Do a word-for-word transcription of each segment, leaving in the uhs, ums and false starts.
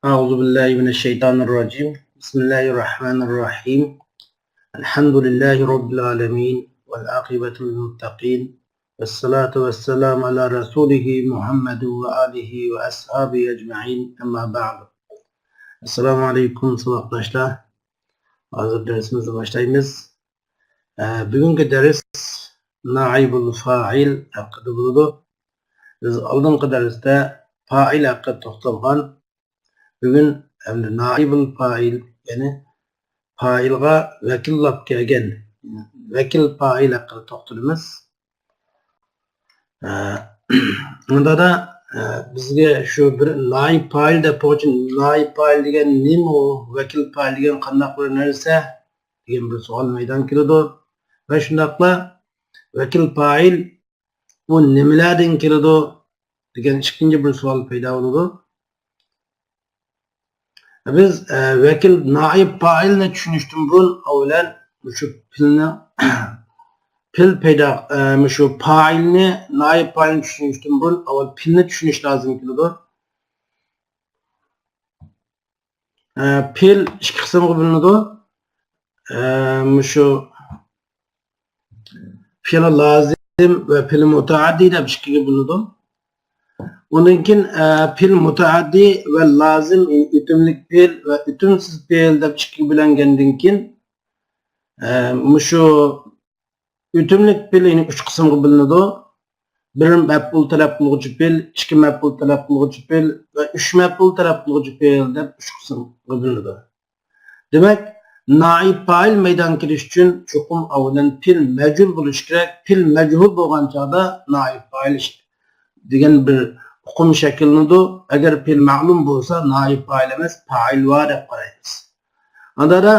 أعوذ بالله من الشيطان الرجيم. بسم الله الرحمن الرحيم. الحمد لله رب العالمين، والعاقبة للمتقين، والصلاة والسلام على رسوله محمد وآله وأصحابه أجمعين، أما بعد. السلام عليكم ساۋاقداشلار. ھازىر دەرسىمىزنى باشلايمىز. ئە، بۈگۈنكى دەرس نائىبۇل فائىل ھەققىدە بولىدۇ. بىز ئالدىنقى دەرستە پائىل ھەققىدە توختالغان. بۈگۈن ئەمدى نائىبۇل پائىل، يەنى پائىلغا ۋەكىللاپ كەلگەن ۋەكىل پائىل ھەققىدە توختىلىمىز. ئە، ئۇندا دا، ئە، بىزگە شۇ بىر نائىب پائىل دەپ قويغۇچى، نائىب پائىل دېگەن نېمە ئۇ؟ ۋەكىل پائىل دېگەن قانداق بىر نەرسە؟ دېگەن بىر سوئال مەيدانغا كېلىدۇ. ۋە شۇنداقلا ۋەكىل پائىل بۇ نېمىلەردىن كېلىدۇ؟ دېگەن ئىككىنچى بىر سوئال پەيدا بولىدۇ. بىز، ئە، ۋەكىل نائىب پائىلنى چۈشىنىشتىن بۇرۇن ئەۋۋەلەن مۇشۇ پېئىلنى، پېئىل پەيدا، ئە، مۇشۇ پائىلنى، نائىب پائىلنى چۈشىنىشتىن بۇرۇن ئەۋۋەل پېئىلنى چۈشىنىش لازىم كېلىدۇ. ئە، پېئىل ئىككى قىسىمغا بۆلۈنىدۇ. ئە، مۇشۇ پېئىل لازىم ۋە پېئىل مۇتەئەددىي دەپ ئىككىگە بۆلۈنىدۇ. ئۇنىڭ كېيىن، ئە، پېئىل مۇتەئەددىي ۋە لازىم، يەنى ئۆتۈملۈك پېئىل ۋە ئۆتۈمسىز پېئىل دەپ ئىككىگە بۆلۈنگەندىن كېيىن، ئە، مۇشۇ ئۆتۈملۈك پېئىل يەنە ئۈچ قىسىمغا بۆلۈنىدۇ. بىر مەپئۇل تەلەپ قىلغۇچى پېئىل، ئىككى مەپئۇل تەلەپ قىلغۇچى پېئىل ۋە ئۈچ مەپئۇل تەلەپ قىلغۇچى پېئىل دەپ ئۈچ قىسىمغا بۆلۈنىدۇ. دېمەك، نائىب پائىل مەيدانغا كېلىش ئۈچۈن چوقۇم ئاۋۋالەن پېئىل مەجھۇل بولۇشى كېرەك. پېئىل مەجھۇل بولغان چاغدا نائىب پائىل دېگەن بىر ئۇقۇم شەكىللىنىدۇ. ئەگەر پېئىل مەلۇم بولسا، نائىب پائىل ئەمەس، پائىل بار دەپ قارايمىز. ئاندا،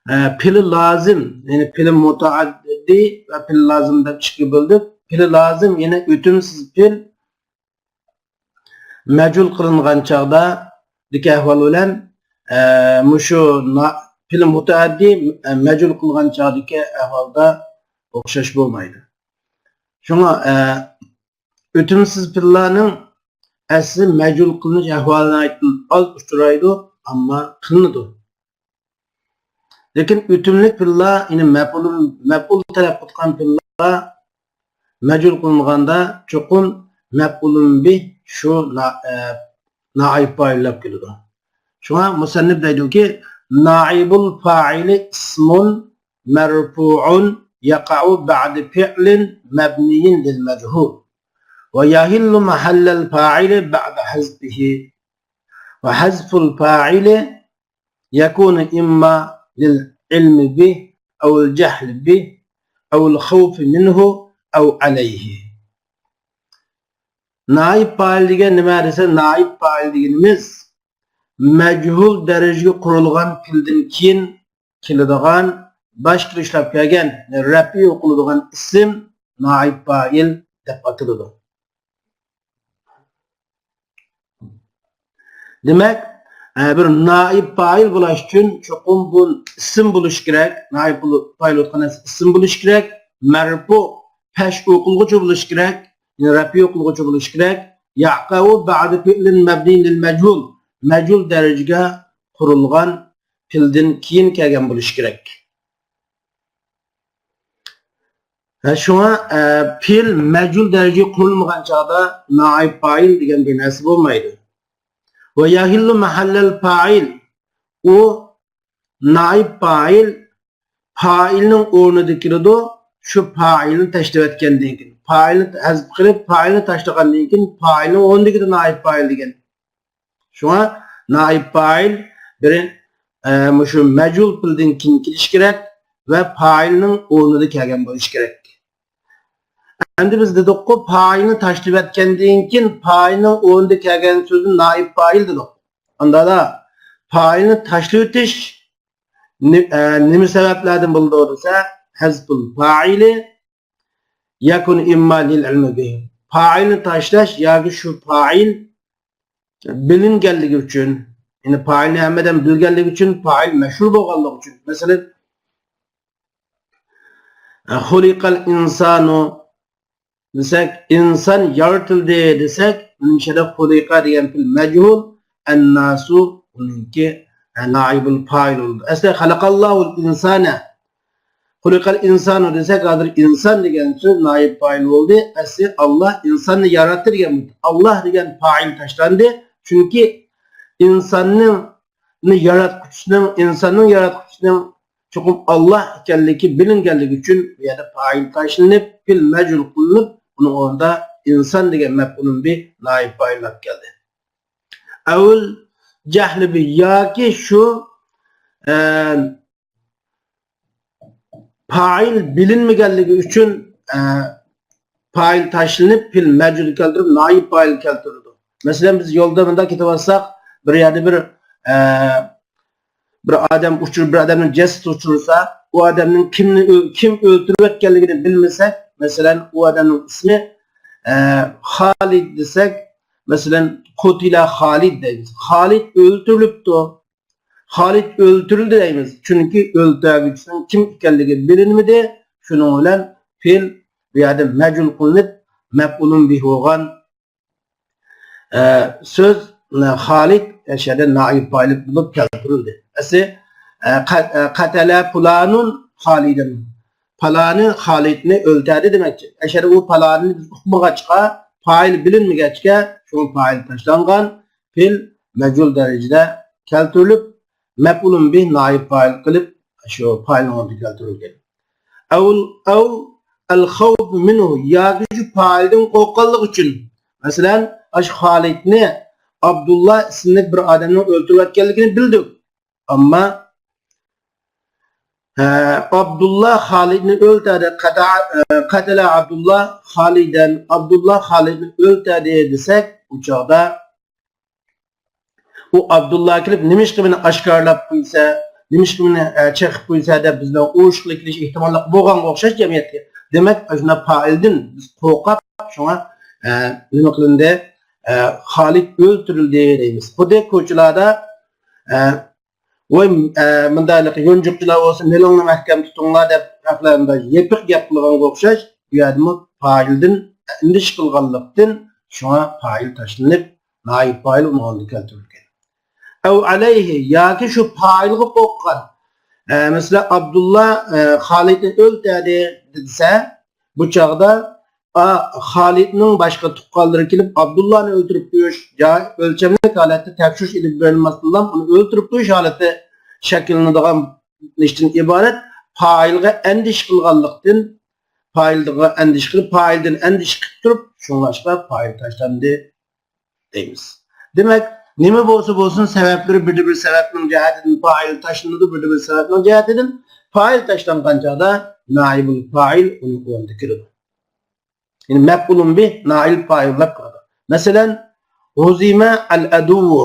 ئە، پېئىل لازىم، يەنى پېئىل مۇتەئەددىي ۋە پېئىل لازىم دەپ ئىككىگە بۆلدۇق. پېئىل لازىم يەنى ئۆتۈمسىز پېئىل مەجھۇل قىلىنغان چاغدىكى ئەھۋال بىلەن، ئە، مۇشۇ نا-، پېئىل مۇتەئەددىي، ئە، مەجھۇل قىلغان چاغدىكى ئەھۋالدا ئوخشاش بولمايدۇ. شۇڭا، ئە، ئۆتۈمسىز پېئىللارنىڭ ئەسلى مەجھۇل قىلىنىش ئەھۋالى ناھايىتى ئاز ئۇچرايدۇ، ئەمما قىلىنىدۇ. لېكىن ئۆتۈملۈك پېئىللار، يەنى مەپئۇل، مەپئۇل تەلەپ قىلىدىغان پېئىللار مەجھۇل قىلىنغاندا چوقۇم مەپئۇلۇن بىھ شۇ نا-، ئە، نائىب پائىل بولۇپ كېلىدۇ. شۇڭا مۇسەننىپ دەيدۇكى، نائىبۇل پائىلى ئىسمۇن مەرفۇئۇن يەقەئۇ بەئدە فىئلىن مەبنىييىن لىل مەجھۇل ۋە يەھىللۇ مەھەللەل پائىلى بەئدە ھەزفىھى. ۋە ھەزفۇل پائىلى يەكۇنۇ ئىمما لىل ئىلمى بىھ ئەۋىل جەھلى بىھ ئەۋىل خەۋفى مىنھۇ ئەۋ ئەلەيھى. نائىب پائىل دېگەن نېمە دېسە، نائىب پائىل دېگىنىمىز مەجھۇل دەرىجىگە قۇرۇلغان پېئىلدىن كېيىن كېلىدىغان، باشقىلار ئىشلەپ كەلگەن، رەپئى ئوقۇلىدىغان ئىسىم نائىب پائىل دەپ ئاتىلىدۇ. دېمەك، ئە، بىر نائىب پائىل بولۇش ئۈچۈن چوقۇم بۇ ئىسىم بولۇشى كېرەك. نائىب بولۇ-، پائىل بولغان ئىسىم بولۇشى كېرەك. مەرپۇ، پەش ئوقۇلغۇچى بولۇشى كېرەك. يەنى رەپئى ئوقۇلغۇچى بولۇشى كېرەك. يەقەئۇ بەئدە فىئلىن مەبنىييىن لىل مەجھۇل. مەجھۇل دەرىجىگە قۇرۇلغان پېئىلدىن كېيىن كەلگەن بولۇشى كېرەك. ھە، شۇڭا، ئە، پېئىل مەجھۇل دەرىجىگە قۇرۇلمىغان چاغدا نائىب پائىل دېگەن بىر نەرسە بولمايدۇ. ۋە يەھىللۇ مەھەللەل پائىل. ئۇ نائىب پائىل پائىلنىڭ ئورنىدا كېلىدۇ. شۇ پائىلنى تاشلىۋەتكەندىن كېيىن، پائىلنى ھەزپ قىلىپ، پائىلنى تاشلىغاندىن كېيىن، پائىلنىڭ ئورنىدىكىدە نائىب پائىل دېگەن. شۇڭا نائىب پائىل بىر، ئە، مۇشۇ مەجھۇل پېئىلدىن كېيىن كېلىشى كېرەك ۋە پائىلنىڭ ئورنىدا كەلگەن بولۇشى كېرەك. ئەمدى بىز دېدۇققۇ، پائىلنى تاشلىۋەتكەندىن كېيىن پائىلنىڭ ئورنىدا كەلگەن سۆزنى نائىب پائىل دېدۇق. ئاندىلا پائىلنى تاشلىۋېتىش نى-، ئە، نېمە سەۋەبلەردىن بولىدۇ دېسە، ھەزپۇل پائىلى يەكۇنۇ ئىمما لىل ئىلمى بىھ. پائىلنى تاشلاش ياكى شۇ پائىل بىلىنگەنلىكى ئۈچۈن، يەنى پائىلنى ھەممە ئادەم بىلگەنلىكى ئۈچۈن، پائىل مەشھۇر بولغانلىقى ئۈچۈن. مەسىلەن، خۇلىقەل ئىنسانۇ دېسەك، ئىنسان يارىتىلدى دېسەك، مۇنۇ يەردە خۇلىقە دېگەن پېئىل مەجھۇل، ئەنناسۇ ئۇنىڭكى، ئە، نائىبۇل پائىل بولىدۇ. ئەسلى خەلەقەللاھۇل ئىنسانە. خۇلىقەل ئىنسانۇ دېسەك، ھازىر ئىنسان دېگەن سۆز نائىب پائىل بولدى. ئەسلى ئاللاھ ئىنساننى ياراتتى دېگەن. ئاللاھ دېگەن پائىل تاشلاندى. چۈنكى ئىنساننىڭ ياراتقۇچىسىنىڭ، ئىنساننىڭ ياراتقۇچىسىنىڭ چوقۇم ئاللاھ ئىكەنلىكى بىلىنگەنلىكى ئۈچۈن، بۇ يەردە پائىل تاشلىنىپ، پېئىل مەجھۇل قىلىنىپ، ئۇنىڭ ئورنىدا ئىنسان دېگەن مەپئۇلۇن بىھ نائىب پائىل بولۇپ كەلدى. ئەۋل جەھلى بى، ياكى شۇ، ئە، پائىل بىلىنمىگەنلىكى ئۈچۈن، ئە، پائىل تاشلىنىپ، پېئىل مەجھۇل كەلتۈرۈپ، نائىب پائىل كەلتۈرىدۇ. مەسىلەن، بىز يولدا مۇنداق كېتىۋاتساق، بىر يەردە بىر، ئە، بىر ئادەم ئۇچۇر-، بىر ئادەمنىڭ جەسىتى ئۇچرىسا، ئۇ ئادەمنىڭ كىمنى ئۆل-، كىم ئۆلتۈرۈۋەتكەنلىكىنى بىلمىسەك، مەسىلەن، ئۇ ئادەمنىڭ ئىسمى، ئە، خالىد دېسەك، مەسىلەن، قۇتىلە خالىد دەيمىز. خالىد ئۆلتۈرۈلۈپتۇ. خالىد ئۆلتۈرۈلدى دەيمىز. چۈنكى ئۆلتۈرگۈچىسىنىڭ كىم ئىكەنلىكى بىلىنمىدى. شۇنىڭ بىلەن پېئىل بۇ يەردە مەجھۇل قىلىنىپ، مەپئۇلۇن بىھ بولغان، ئە، سۆز، ئە، خالىد ئەشەدە نائىب پائىل بولۇپ كەلتۈرۈلدى. ئەسلى، ئە، قە-، ئە، قەتەلە پۇلانۇن خالىدىن. پالانى خالىدنى ئۆلتۈردى دېمەكچى. ئەشەدە ئۇ پالانىنى بىز ئۇقمىغاچقا، پائىل بىلىنمىگەچكە، شۇڭا پائىل تاشلانغان. پېئىل مەجھۇل دەرىجىدە كەلتۈرۈلۈپ، مەپئۇلۇن بىھ نائىب پائىل قىلىپ، شۇ پائىلنىڭ ئورنىدا كەلتۈرۈلگەن. ئەۋ، ئەۋ ئەل خەۋپ مىنھۇ، ياكى شۇ پائىلدىن قورققانلىقى ئۈچۈن. مەسىلەن، ئاشۇ خالىدنى ئابدۇللا ئىسىملىك بىر ئادەمنىڭ ئۆلتۈرۈۋەتكەنلىكىنى بىلدۇق. ئەمما، ھە، ئابدۇللا خالىدنى ئۆلتۈردى، قەتە-، قەتەلە ئابدۇللا خالىدەن، ئابدۇللا خالىدنى ئۆلتۈردى دېسەك، ئۇ چاغدا ئۇ ئابدۇللا كېلىپ، نېمىشقا مېنى ئاشكارىلاپ قويسا، نېمىشقا مېنى، ئە، چېقىپ قويسا دەپ بىزنىڭ ئۇرۇشقا كېلىش ئېھتىماللىقى بولغانغا ئوخشاش جەمئىيەتكە. دېمەك، ئاشۇنداق پائىلدىن بىز قورقۇپ، شۇڭا، ئە، نېمە قىلىندى؟ ئە، خالىد ئۆلتۈرۈلدى دەيمىز. خۇددى كوچىلاردا، ئە، ۋاي، ئە، مۇنداقلىق يونچۇقچىلار بولسا، مېلىڭنى مەھكەم تۇتۇڭلار دەپ، ھەقلەردە يېپىق گەپ قىلغانغا ئوخشاش، بۇ يەردىمۇ پائىلدىن ئەندىشە قىلغانلىقتىن، شۇڭا پائىل تاشلىنىپ، نائىب پائىل ئۇنىڭ ئورنىدا كەلتۈرۈلگەن. ئەۋ ئەلەيھى، ياكى شۇ پائىلغا قورققان. ئە، مەسىلەن، ئابدۇللا، ئە، خالىدنى ئۆلتۈردى دېسە، بۇ چاغدا، ئا، خالىدنىڭ باشقا تۇغقانلىرى كېلىپ، ئابدۇللانى ئۆلتۈرۈپ قويۇش، جا-، ئۆلچەملىك ھالەتتە تەكشۈرۈش ئېلىپ بېرىلماستىنلا، ئۇنى ئۆلتۈرۈپ قويۇش ھالىتى شەكىللىنىدىغان ئىشتىن ئىبارەت، پائىلغا ئەندىشە قىلغانلىقتىن، پائىلغا ئەندىشە قىلىپ، پائىلدىن ئەندىشە قىلىپ تۇرۇپ، شۇڭلاشقا پائىل تاشلاندى دەيمىز. دېمەك، نېمە بولسا بولسۇن، سەۋەبلىرى، بىردە بىر سەۋەبنىڭ جەھەتىدىن پائىل تاشلىنىدۇ، بىردە بىر سەۋەبنىڭ جەھەتىدىن پائىل تاشلانغان چاغدا نائىبۇل پائىل ئۇنىڭ ئورنىدا كېلىدۇ. يەنى مەپئۇلۇن بىھ نائىب پائىل بولۇپ قالىدۇ. مەسىلەن، ھۇزىمە ئەل ئەدۇۋۋۇ.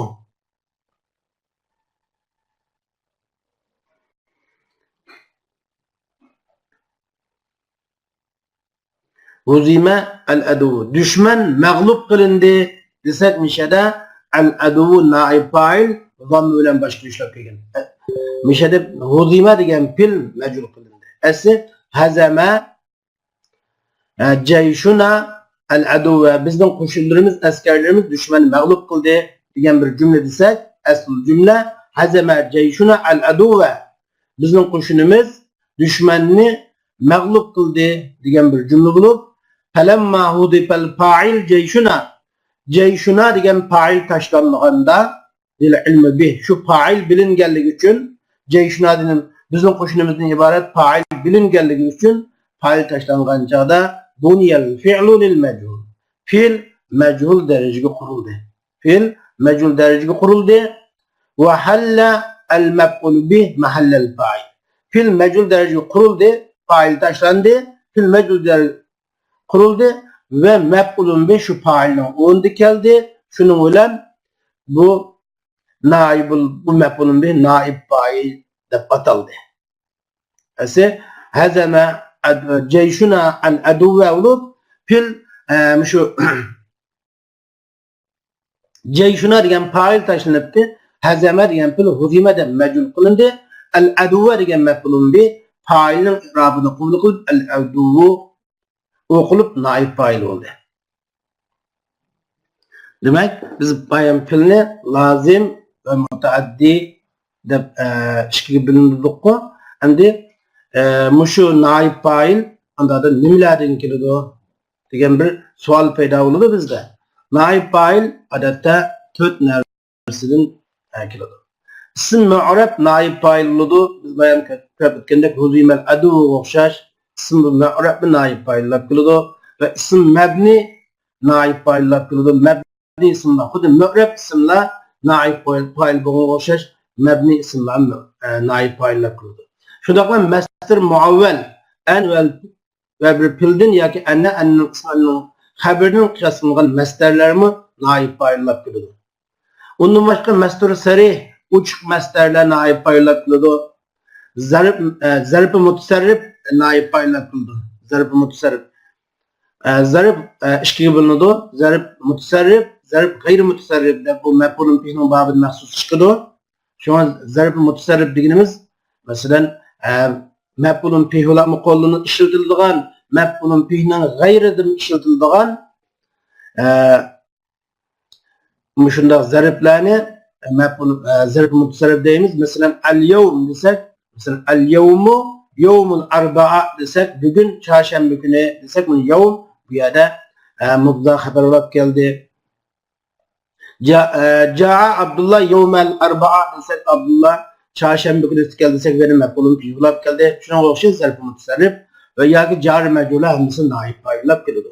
ھۇزىمە ئەل ئەدۇۋۋۇ. دۈشمەن مەغلۇپ قىلىندى دېسەك، مىشەدە ئەل ئەدۇۋۋۇ نائىب پائىل زاممە بىلەن باشقا ئىشلەپ كەلگەن. مىشەدە ھۇزىمە دېگەن پېئىل مەجھۇل قىلىندى. ئەسلى ھەزەمە، ئە، جەيشۇنا ئەل ئەدۇۋۋە، بىزنىڭ قوشۇنلىرىمىز، ئەسكەرلىرىمىز دۈشمەننى مەغلۇپ قىلدى دېگەن بىر جۈملە دېسەك، ئەسلى جۈملە ھەزەمە جەيشۇنا ئەل ئەدۇۋۋە، بىزنىڭ قوشۇنىمىز دۈشمەننى مەغلۇپ قىلدى دېگەن بىر جۈملە بولۇپ، فەلەمما ھۇزىفەل پائىل جەيشۇنا، جەيشۇنا دېگەن پائىل تاشلانغاندا، لىل ئىلمى بىھ، شۇ پائىل بىلىنگەنلىكى ئۈچۈن، جەيشۇنا دېگەن بىزنىڭ قوشۇنىمىزدىن ئىبارەت پائىل بىلىنگەنلىكى ئۈچۈن، پائىل تاشلانغان چاغدا بۇنىيەل فىئلۇ لىل مەجھۇل، پېئىل مەجھۇل دەرىجىگە قۇرۇلدى. پېئىل مەجھۇل دەرىجىگە قۇرۇلدى. ۋە ھەللە ئەل مەپئۇلۇ بىھ مەھەللەل پائىل. پېئىل مەجھۇل دەرىجىگە قۇرۇلدى، پائىل تاشلاندى. پېئىل مەجھۇل دەرىجىگە قۇرۇلدى ۋە مەپئۇلۇن بىھ شۇ پائىلنىڭ ئورنىدا كەلدى. شۇنىڭ بىلەن بۇ نائىبۇل، بۇ مەپئۇلۇن بىھ نائىب پائىل دەپ ئاتالدى. ئەسلى ھەزەمە ئەد-، جەيشۇنا ئەل ئەدۇۋۋە بولۇپ، پېئىل، ئە، مۇشۇ جەيشۇنا دېگەن پائىل تاشلىنىپتۇ. ھەزەمە دېگەن پېئىل ھۇزىمە دەپ مەجھۇل قىلىندى. ئەل ئەدۇۋۋە دېگەن مەپئۇلۇن بىھ پائىلنىڭ ئىرابىنى قوبۇل قىلىپ، ئەل ئەدۇۋۋۇ ئوقۇلۇپ نائىب پائىل بولدى. دېمەك، بىز بايان پېئىلنى لازىم ۋە مۇتەئەددى دەپ، ئە، ئىككىگە بۆلۈندۇققۇ. ئەمدى، ئە، مۇشۇ نائىب پائىل ئاندادا نېمىلەردىن كېلىدۇ دېگەن بىر سوئال پەيدا بولىدۇ بىزدە. نائىب پائىل ئادەتتە تۆت نەرسىدىن، ئە، كېلىدۇ. ئىسىم مۇئرەب نائىب پائىل بولىدۇ. بىز بايام كۆرۈپ ئۆتكەندەك، ھۇزىمەل ئەدۇۋغا ئوخشاش ئىسىم مۇئرەبمۇ نائىب پائىللاپ كېلىدۇ. ۋە ئىسىم مەبنى نائىب پائىللاپ كېلىدۇ. مەبنى ئىسىملار، خۇددى مۇئرەب ئىسىملار نائىب پائىل بولغانغا ئوخشاش، مەبنى ئىسىملار، ئە، نائىب پائىللاپ كېلىدۇ. شۇنداقلا مەستۇر مۇئەۋۋەل، ئەن ۋە، ۋە بىر پېئىلدىن ياكى ئەننە، ئەننىڭ ئىسمىنىڭ خەۋىرىدىن قىياس قىلىنغان مەستەرلەرمۇ نائىب پائىللاپ كېلىدۇ. ئۇندىن باشقا مەستۇر سەرىھ، ئوچۇق مەستەرلەر نائىب پائىللاپ كېلىدۇ. زەرب، ئە، زەربى مۇتەسەررىپ نائىب پائىللاپ كېلىدۇ. زەربى مۇتەسەررىپ. ئە، زەرب، ئە، ئىككىگە بۆلۈنىدۇ. زەرب مۇتەسەررىپ، زەرب غەيرىي مۇتەسەررىپ دەپ بۇ مەپئۇلۇن بىھنىڭ بابىدا مەخسۇس چىقىدۇ. شۇڭا زەرب مۇتەسەررىپ دېگىنىمىز، مەسىلەن، ئە، مەپئۇلۇن بىھ بىلەنمۇ قوللىنىپ ئىشلىتىلىدىغان، مەپئۇلۇن بىھنىڭ غەيرىدىن ئىشلىتىلىدىغان، ئە، مۇشۇنداق زەربلەرنى مەپئۇل، ئە، زەرب مۇتەسەررىپ دەيمىز. مەسىلەن، ئەل يەۋم دېسەك، مەسىلەن، ئەل يەۋمۇ يەۋمۇل ئەربەئە دېسەك، بۈگۈن چارشەنبە كۈنى دېسەك، بۇ يەۋم بۇ يەردە، ئە، مۇبتەدا خەۋەر بولاپ كەلدى. جا-، ئە، جائە ئابدۇللا يەۋمەل ئەربەئە دېسەك، ئابدۇللا چارشەنبە كۈنى كەلدى دېسەك، يەنە مەپئۇلۇن بىھ بولاپ كەلدى. شۇنىڭغا ئوخشاش زەرب مۇتەسەررىپ ۋە ياكى جارى مەجرۇرلار ھەممىسى نائىب پائىللاپ كېلىدۇ.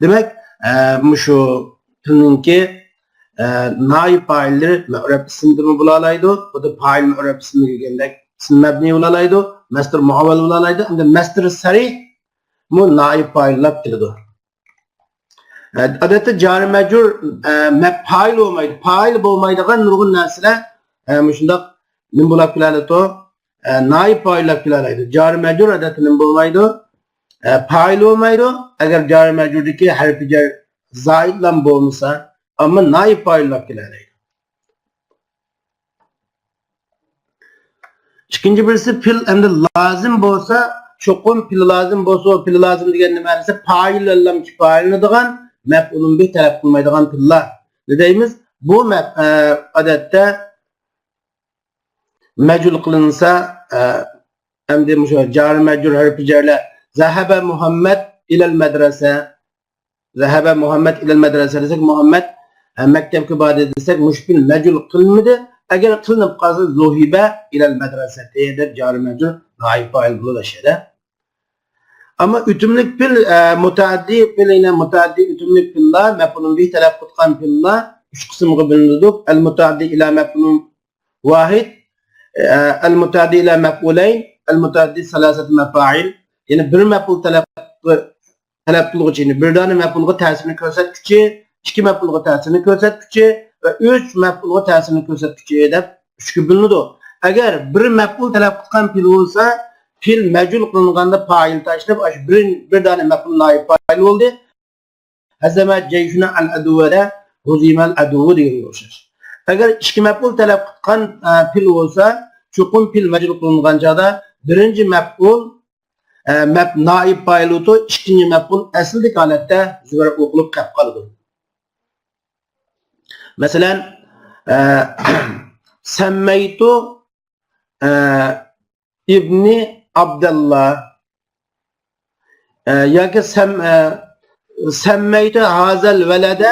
دېمەك، ئە، مۇشۇ پېئىلنىڭكى، ئە، نائىب پائىللىرى مۇئرەب ئىسىمدىمۇ بولالايدۇ، خۇددى پائىل مۇئرەب ئىسىمدە كەلگەندەك ئىسىم مەبنىي بولالايدۇ، مەستۇر مۇئەۋۋەل بولالايدۇ، ئەمدى مەستۇر سەرىھمۇ نائىب پائىللاپ كېلىدۇ. ئە، ئادەتتە جارى مەجرۇر، ئە، مەپ-، پائىل بولمايدۇ. پائىل بولمايدىغان نۇرغۇن نەرسىلەر، ئە، مۇشۇنداق نېمە بولاپ كېلەلەيدۇ؟ ئە، نائىب پائىللاپ كېلەلەيدۇ. جارى مەجرۇر ئادەتتە نېمە بولمايدۇ؟ ئە، پائىل بولمايدۇ. ئەگەر جارى مەجرۇردىكى ھەرپى جەر زائىدلام بولمىسا، ئەمما نائىب پائىللاپ كېلەلەيدۇ. ئىككىنچى بىرسى پېئىل ئەمدى لازىم بولسا، چوقۇم پېئىل لازىم بولسا، پېئىل لازىم دېگەن نېمە دېسە، پائىل بىلەنلا كۇپايىلىنىدىغان، مەپئۇلۇن بىھ تەلەپ قىلمايدىغان پېئىللار. نېمە دەيمىز؟ بۇ مەپ-، ئە، ئادەتتە مەجھۇل قىلىنسا، ئە، ئەمدى مۇشۇ جارى مەجرۇر ھەرپى جەرلەر، زەھەبە مۇھەممەد ئىلەل مەدرەسە، زەھەبە مۇھەممەد ئىلەل مەدرەسە دېسەك، مۇھەممەد، ئە، مەكتەپكە باردى دېسەك، مۇشۇ پېئىل مەجھۇل قىلىنمىدى. ئەگەر قىلىنىپ قالسا، زۇھىبە ئىلەل مەدرەسەتى دەپ جارى مەجرۇر نائىب پائىل بولىدۇ ئاشۇ يەردە. ئەمما ئۆتۈملۈك پېئىل، ئە، مۇتەئەددىي پېئىل، يەنە مۇتەئەددىي ئۆتۈملۈك پېئىللار، مەپئۇلۇن بىھ تەلەپ قىلىدىغان پېئىللار ئۈچ قىسىمغا بۆلۈنىدۇ. ئەل مۇتەئەددىي ئىلا مەپئۇلۇن ۋاھىد، ئە، ئەل مۇتەئەددىي ئىلا مەپئۇلەين، ئەل مۇتەئەددىي سەلاسەتە مەفائىل. يەنى بىر مەپئۇل تەلەپ، تەلەپ قىلغۇچى، يەنى بىر دانە مەپئۇلغا تەسىرنى كۆرسەتكۈچى، ئىككى مەپئۇلغا تەسىرنى كۆرسەتكۈچى ۋە ئۈچ مەپئۇلغا تەسىرنى كۆرسەتكۈچى دەپ ئۈچكە بۆلۈنىدۇ. ئەگەر بىر مەپئۇل تەلەپ قىلغان پېئىل بولسا، پېئىل مەجھۇل قىلىنغاندا پائىل تاشلىنىپ، ئاشۇ بىر، بىر دانە مەپئۇل نائىب پائىل بولدى. ھەزەمە جەيشۇنا ئەل ئەدۇۋەدە ھۇزىمەل ئەدۇۋۇ دېگەنگە ئوخشاش. ئەگەر ئىككى مەپئۇل تەلەپ قىلغان، ئە، پېئىل بولسا، چوقۇم پېئىل مەجھۇل قىلىنغان چاغدا بىرىنچى مەپئۇل، ئە، مەپ-، نائىب پائىل بولىدۇ، ئىككىنچى مەپئۇل ئەسلىدىكى ھالەتتە زۇۋەر ئوقۇلۇپ قېلىپ قالىدۇ. مەسىلەن، ئە، سەممەيتۇ، ئە، ئىبنى ئابداللا، ئە، ياكى سەم-، ئە، سەممەيتۇ ھازەل ۋەلەدە،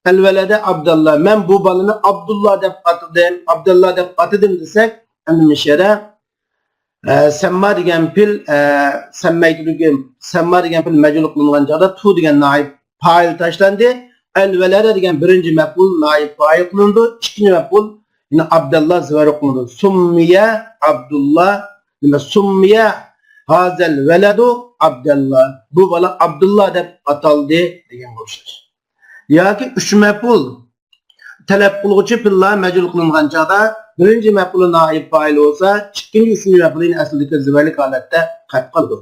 ئەل ۋەلەدە ئابداللا. مەن بۇ بالىنى ئابدۇللا دەپ ئاتىدىم، ئابداللا دەپ ئاتىدىم دېسەك، ئەمدى مۇشۇ يەردە، ئە، سەمما دېگەن پېئىل، ئە، سەممەيتۇدىكى سەمما دېگەن پېئىل مەجھۇل قىلىنغان چاغدا تو دېگەن نائىب پائىل تاشلاندى. ئەل ۋەلەدە دېگەن بىرىنچى مەپئۇل نائىب پائىل قىلىنىدۇ. ئىككىنچى مەپئۇل، يەنى ئابداللا زۇۋەر قىلىنىدۇ. سۇممىيە ئابدۇللا، نېمە، سۇممىيە ھازەل ۋەلەدۇ ئابداللا. بۇ بالا ئابدۇللا دەپ ئاتالدى دېگەنگە ئوخشاش. ياكى ئۈچ مەپئۇل تەلەپ قىلغۇچى پېئىللار مەجھۇل قىلىنغان چاغدا بىرىنچى مەپئۇلى نائىب پائىل بولسا، ئىككىنچى، ئۈچىنچى مەپئۇلى ئەسلىدىكى زۇۋەرلىك ھالەتتە قېلىپ قالىدۇ.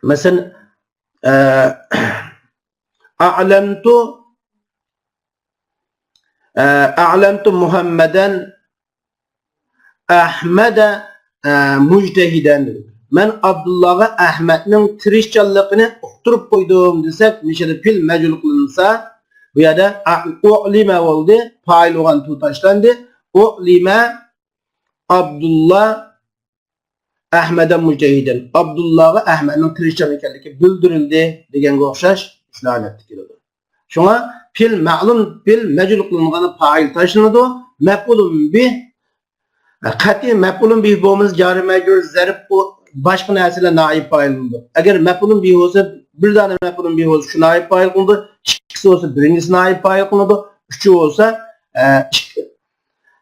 مەسىلەن، ئە، ئەلەمتۇ، ئە، ئەلەمتۇ مۇھەممەدەن ئەھمەدە، ئە، مۇجتەھىدەن. مەن ئابدۇللاغا ئەھمەدنىڭ تىرىشچانلىقىنى ئۇقتۇرۇپ قويدۇم دېسەك، مۇشۇ يەردە پېئىل مەجھۇل قىلىنسا، بۇ يەردە ئۇلىمە بولدى، پائىل بولغان تۇ تاشلاندى. ئۇلىمە ئابدۇللا ئەھمەدەن مۇجتەھىدەن. ئابدۇللاغا ئەھمەدنىڭ تىرىشچان ئىكەنلىكى بىلدۈرۈلدى دېگەنگە ئوخشاش مۇشۇ ھالەتتە كېلىدۇ. شۇڭا پېئىل مەلۇم، پېئىل مەجھۇل قىلىنغاندا پائىل تاشلىنىدۇ. مەپئۇلۇن بىھ، قەتئىي مەپئۇلۇن بىھ بولمىسا، جارى مەجرۇر، زەرپ، بۇ باشقا نەرسىلەر نائىب پائىل بولىدۇ. ئەگەر مەپئۇلۇن بىھ بولسا، بىر دانە مەپئۇلۇن بىھ بولسا، شۇ نائىب پائىل قىلىنىدۇ. ئىككىسى بولسا، بىرىنچىسى نائىب پائىل قىلىنىدۇ. ئۈچى بولسا، ئە، ئىككى،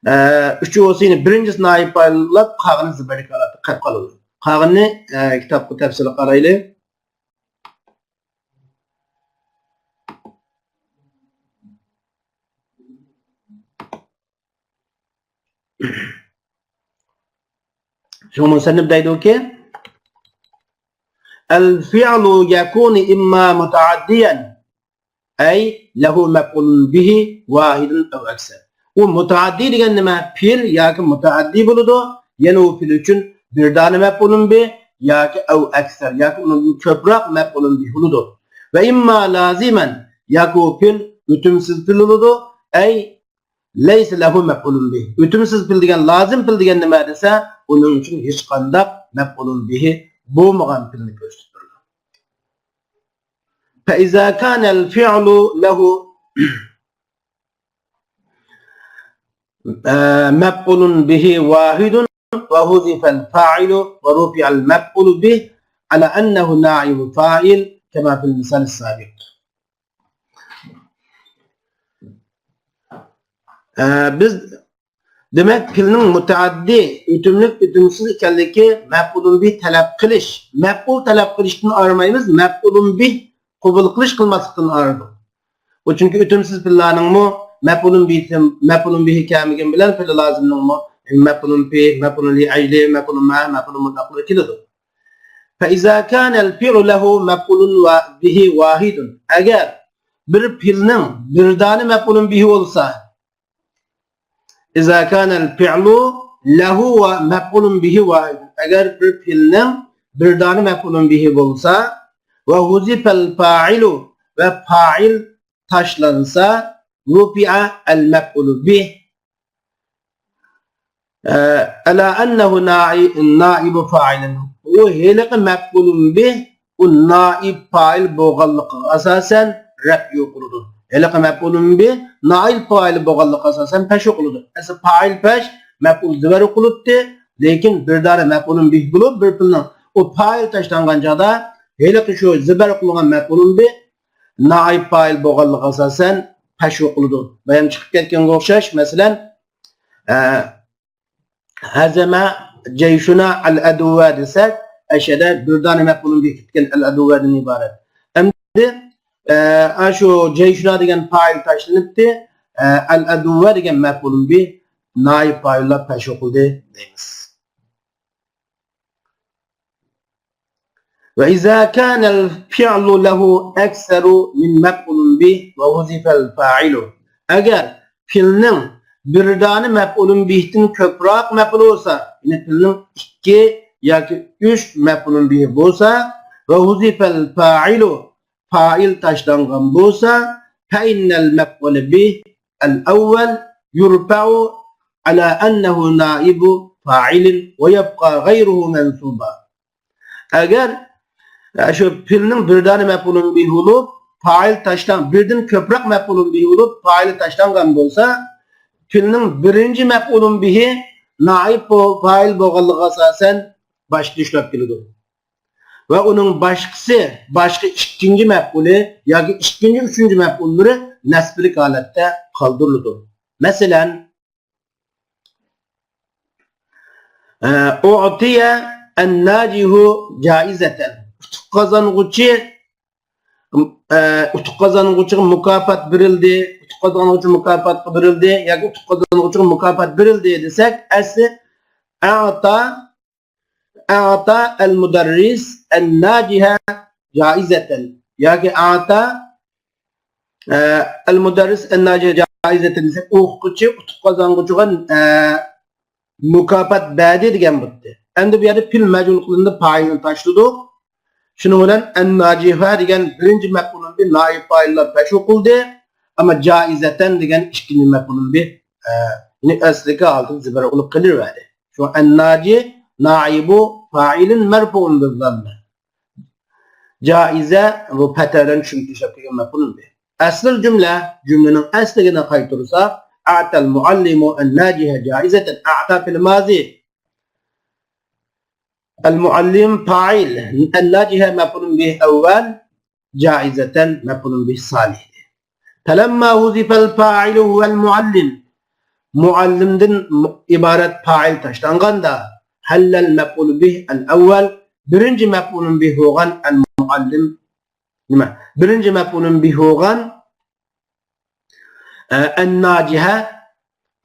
ئە، ئۈچى بولسا، يەنە بىرىنچىسى نائىب پائىل بولۇپ، قالغىنى زىبەرلىك ھالەتتە قېلىپ قالىدۇ. قالغىنىنى، ئە، كىتابقا تەپسىلىي قارايلى. شۇڭا مۇسەننىپ دەيدۇكى، الفعل يكون إما متعديا، أي له مفعول به واحد أو أكثر. ئۇ مۇتەئەددى دېگەن نېمە؟ پېئىل ياكى مۇتەئەددى بولىدۇ. يەنى ئۇ پېئىل ئۈچۈن بىر دانە مەپئۇلۇن بىھ ياكى ئەۋ ئەكسەر، ياكى ئۇنىڭدىن كۆپرەك مەپئۇلۇن بىھ بولىدۇ. ۋە ئىمما لازىمەن، ياكى ئۇ پېئىل ئۆتۈمسىز پېئىل بولىدۇ. ئەي لەيسە لەھۇ مەپئۇلۇن بىھ. ئۆتۈمسىز پېئىل دېگەن، لازىم پېئىل دېگەن نېمە دېسە، ئۇنىڭ ئۈچۈن ھېچقانداق مەپئۇلۇن بىھى بولمىغان پېئىلنى كۆرسىتىپ بېرىدۇ. فإذا كان الفعل له، ئە، مەپئۇلۇن بىھى ۋاھىدۇن ۋە ھۇزىفەل فائىلۇ ۋە رۇفىئەل مەپئۇلۇ بىھ ئەلا ئەننەھۇ نائىبۇ فائىل كەما فىل مىسالىس سابىق. ئە، بىز، دېمەك، پېئىلنىڭ مۇتەئەددى، ئۆتۈملۈك، ئۆتۈمسىز ئىكەنلىكى مەپئۇلۇن بىھ تەلەپ قىلىش، مەپئۇل تەلەپ قىلىشتىن ئايرىمايمىز، مەپئۇلۇن بىھ قوبۇل قىلىش قىلماسلىقتىن ئايرىدۇ. ئۇ چۈنكى ئۆتۈمسىز پېئىللارنىڭمۇ مەپئۇلۇن بىھى، مەپئۇلۇن بىھى كەلمىگەن بىلەن پېئىلى لازىمنىڭمۇ مەپئۇلۇن بىھ، مەپئۇلۇن لىئەجلى، مەپئۇلۇن مەئە، مەپئۇلۇن مۇتلەقلىرى كېلىدۇ. فإذا كان الفعل له مفعول بِهِ واحد، ئەگەر بىر پېئىلنىڭ بىر دانە مەپئۇلۇن بىھى بولسا، إذا كان الفعل له مفعول بِهِ واحد، ئەگەر بىر پېئىلنىڭ بىر دانە مەپئۇلۇن بىھى بولسا، وحذف الفاعل، ۋە پائىل تاشلانسا، رفع المفعول به، ئە، على أنه نائب فاعل. ئۇ ھېلىقى مەپئۇلۇن بىھ، ئۇ نائىب پائىل بولغانلىقىغا ئاساسەن رەپ ئوقۇلىدۇ. ھېلىقى مەپئۇلۇن بىھ نائىب پائىل بولغانلىقىغا ئاساسەن پەش ئوقۇلىدۇ. ئەسلى پائىل پەش، مەپئۇل زىبەر ئوقۇلۇپتۇ. لېكىن بىر دانە مەپئۇلۇن بىھ بولۇپ، بىر پېئىلنىڭ ئۇ پائىل تاشلانغان چاغدا، ھېلىقى شۇ زىبەر قىلغان مەپئۇلۇن بىھ نائىب پائىل بولغانلىقىغا ئاساسەن پەش ئوقۇلىدۇ. بايام چىقىپ كەتكەنگە ئوخشاش، مەسىلەن، ئە، ھەزەمە جەيشۇنا ئەل ئەدۇۋۋە دېسەك، ئەشەدە بىر دانە مەپئۇلۇن بىھ كەتكەن، ئەل ئەدۇۋۋەدىن ئىبارەت. ئەمدى، ئە، ئاشۇ جەيشۇنا دېگەن پائىل تاشلىنىپتۇ، ئە، ئەل ئەدۇۋۋە دېگەن مەپئۇلۇن بىھ نائىب پائىللا پەش ئوقۇلدى دەيمىز. وإذا كان الفعل له أكثر من مفعول به وحذف الفاعل. ئەگەر پېئىلنىڭ بىر دانە مەپئۇلۇن بىھتىن كۆپرەك مەپئۇلى بولسا، يەنى پېئىلنىڭ ئىككى ياكى ئۈچ مەپئۇلۇن بىھى بولسا، وحذف الفاعل، پائىل تاشلانغان بولسا، فإن المفعول به الأول يرفع على أنه نائب فاعل ويبقى غيره منصوبا. ئەگەر، ئە، شۇ پېئىلنىڭ بىر دانە مەپئۇلۇن بىھى بولۇپ، پائىل تاشلان-، بىردىن كۆپرەك مەپئۇلۇن بىھى بولۇپ، پائىلى تاشلانغان بولسا، پېئىلنىڭ بىرىنچى مەپئۇلۇن بىھى نائىب بو-، پائىل بولغانلىقىغا ئاساسەن باشقىچە ئىشلەپ كېلىدۇ. ۋە ئۇنىڭ باشقىسى، باشقا ئىككىنچى مەپئۇلى ياكى ئىككىنچى، ئۈچىنچى مەپئۇللىرى نەسبلىك ھالەتتە قالدۇرۇلىدۇ. مەسىلەن، ئە، ئۇتىيە ئەنناجىھۇ جائىزەتەن. ئۇتۇق قازانغۇچى، ئە، ئۇتۇق قازانغۇچىغا مۇكاپات بېرىلدى، ئۇتۇق قازانغۇچى مۇكاپاتقا بېرىلدى ياكى ئۇتۇق قازانغۇچىغا مۇكاپات بېرىلدى دېسەك، ئەسلى ئەتا، ئەتا ئەل مۇدەررىس ئەنناجىھە جائىزەتەن ياكى ئەتا، ئە، ئەل مۇدەررىس ئەنناجىھە جائىزەتەن دېسەك، ئوقۇتقۇچى ئۇتۇق قازانغۇچىغا، ئە، مۇكاپات بەردى دېگەن بولدى. ئەمدى بۇ يەردە پېئىل مەجھۇل قىلىندى، پائىلنى تاشلىدۇق. شۇنىڭ بىلەن ئەنناجىھە دېگەن بىرىنچى مەپئۇلۇن بىھ نائىب پائىللار پەش ئوقۇلدى. ئەمما جائزەتەن دېگەن ئىككىنچى مەپئۇلۇن بىھ، ئە، نى ئەسلىدىكى ھالىتىدە زىبەر بولۇپ قېلىۋەردى. شۇ ئەنناجى نائىبۇ فائىلىن مەرفۇئۇن بىززەممە. جائىزە بۇ پەتە بىلەن چۈشۈرۈپ تاشلاپ كەلگەن مەپئۇلۇن بىھ. ئەسلىل جۈملە، جۈملىنىڭ ئەسلىگىنى قايتۇرساق، ئەتەل مۇئەللىمۇ ئەنناجىھە جائىزەتەن ئەتا فىل مازى. ئەل مۇئەللىم فائىل، ئەنناجىھە مەپئۇلۇن بىھ ئەۋۋەل، جائىزەتەن مەپئۇلۇن بىھ سانى. فەلەمما ھۇزىفەل فائىلۇ ھۇۋەل مۇئەللىم. مۇئەللىمدىن ئىبارەت پائىل تاشلانغاندا، ھەللەل مەپئۇلۇ بىھ ئەل ئەۋۋەل، بىرىنچى مەپئۇلۇن بىھ بولغان ئەل مۇئەللىم، نېمە؟ بىرىنچى مەپئۇلۇن بىھ بولغان، ئە، ئەنناجىھە،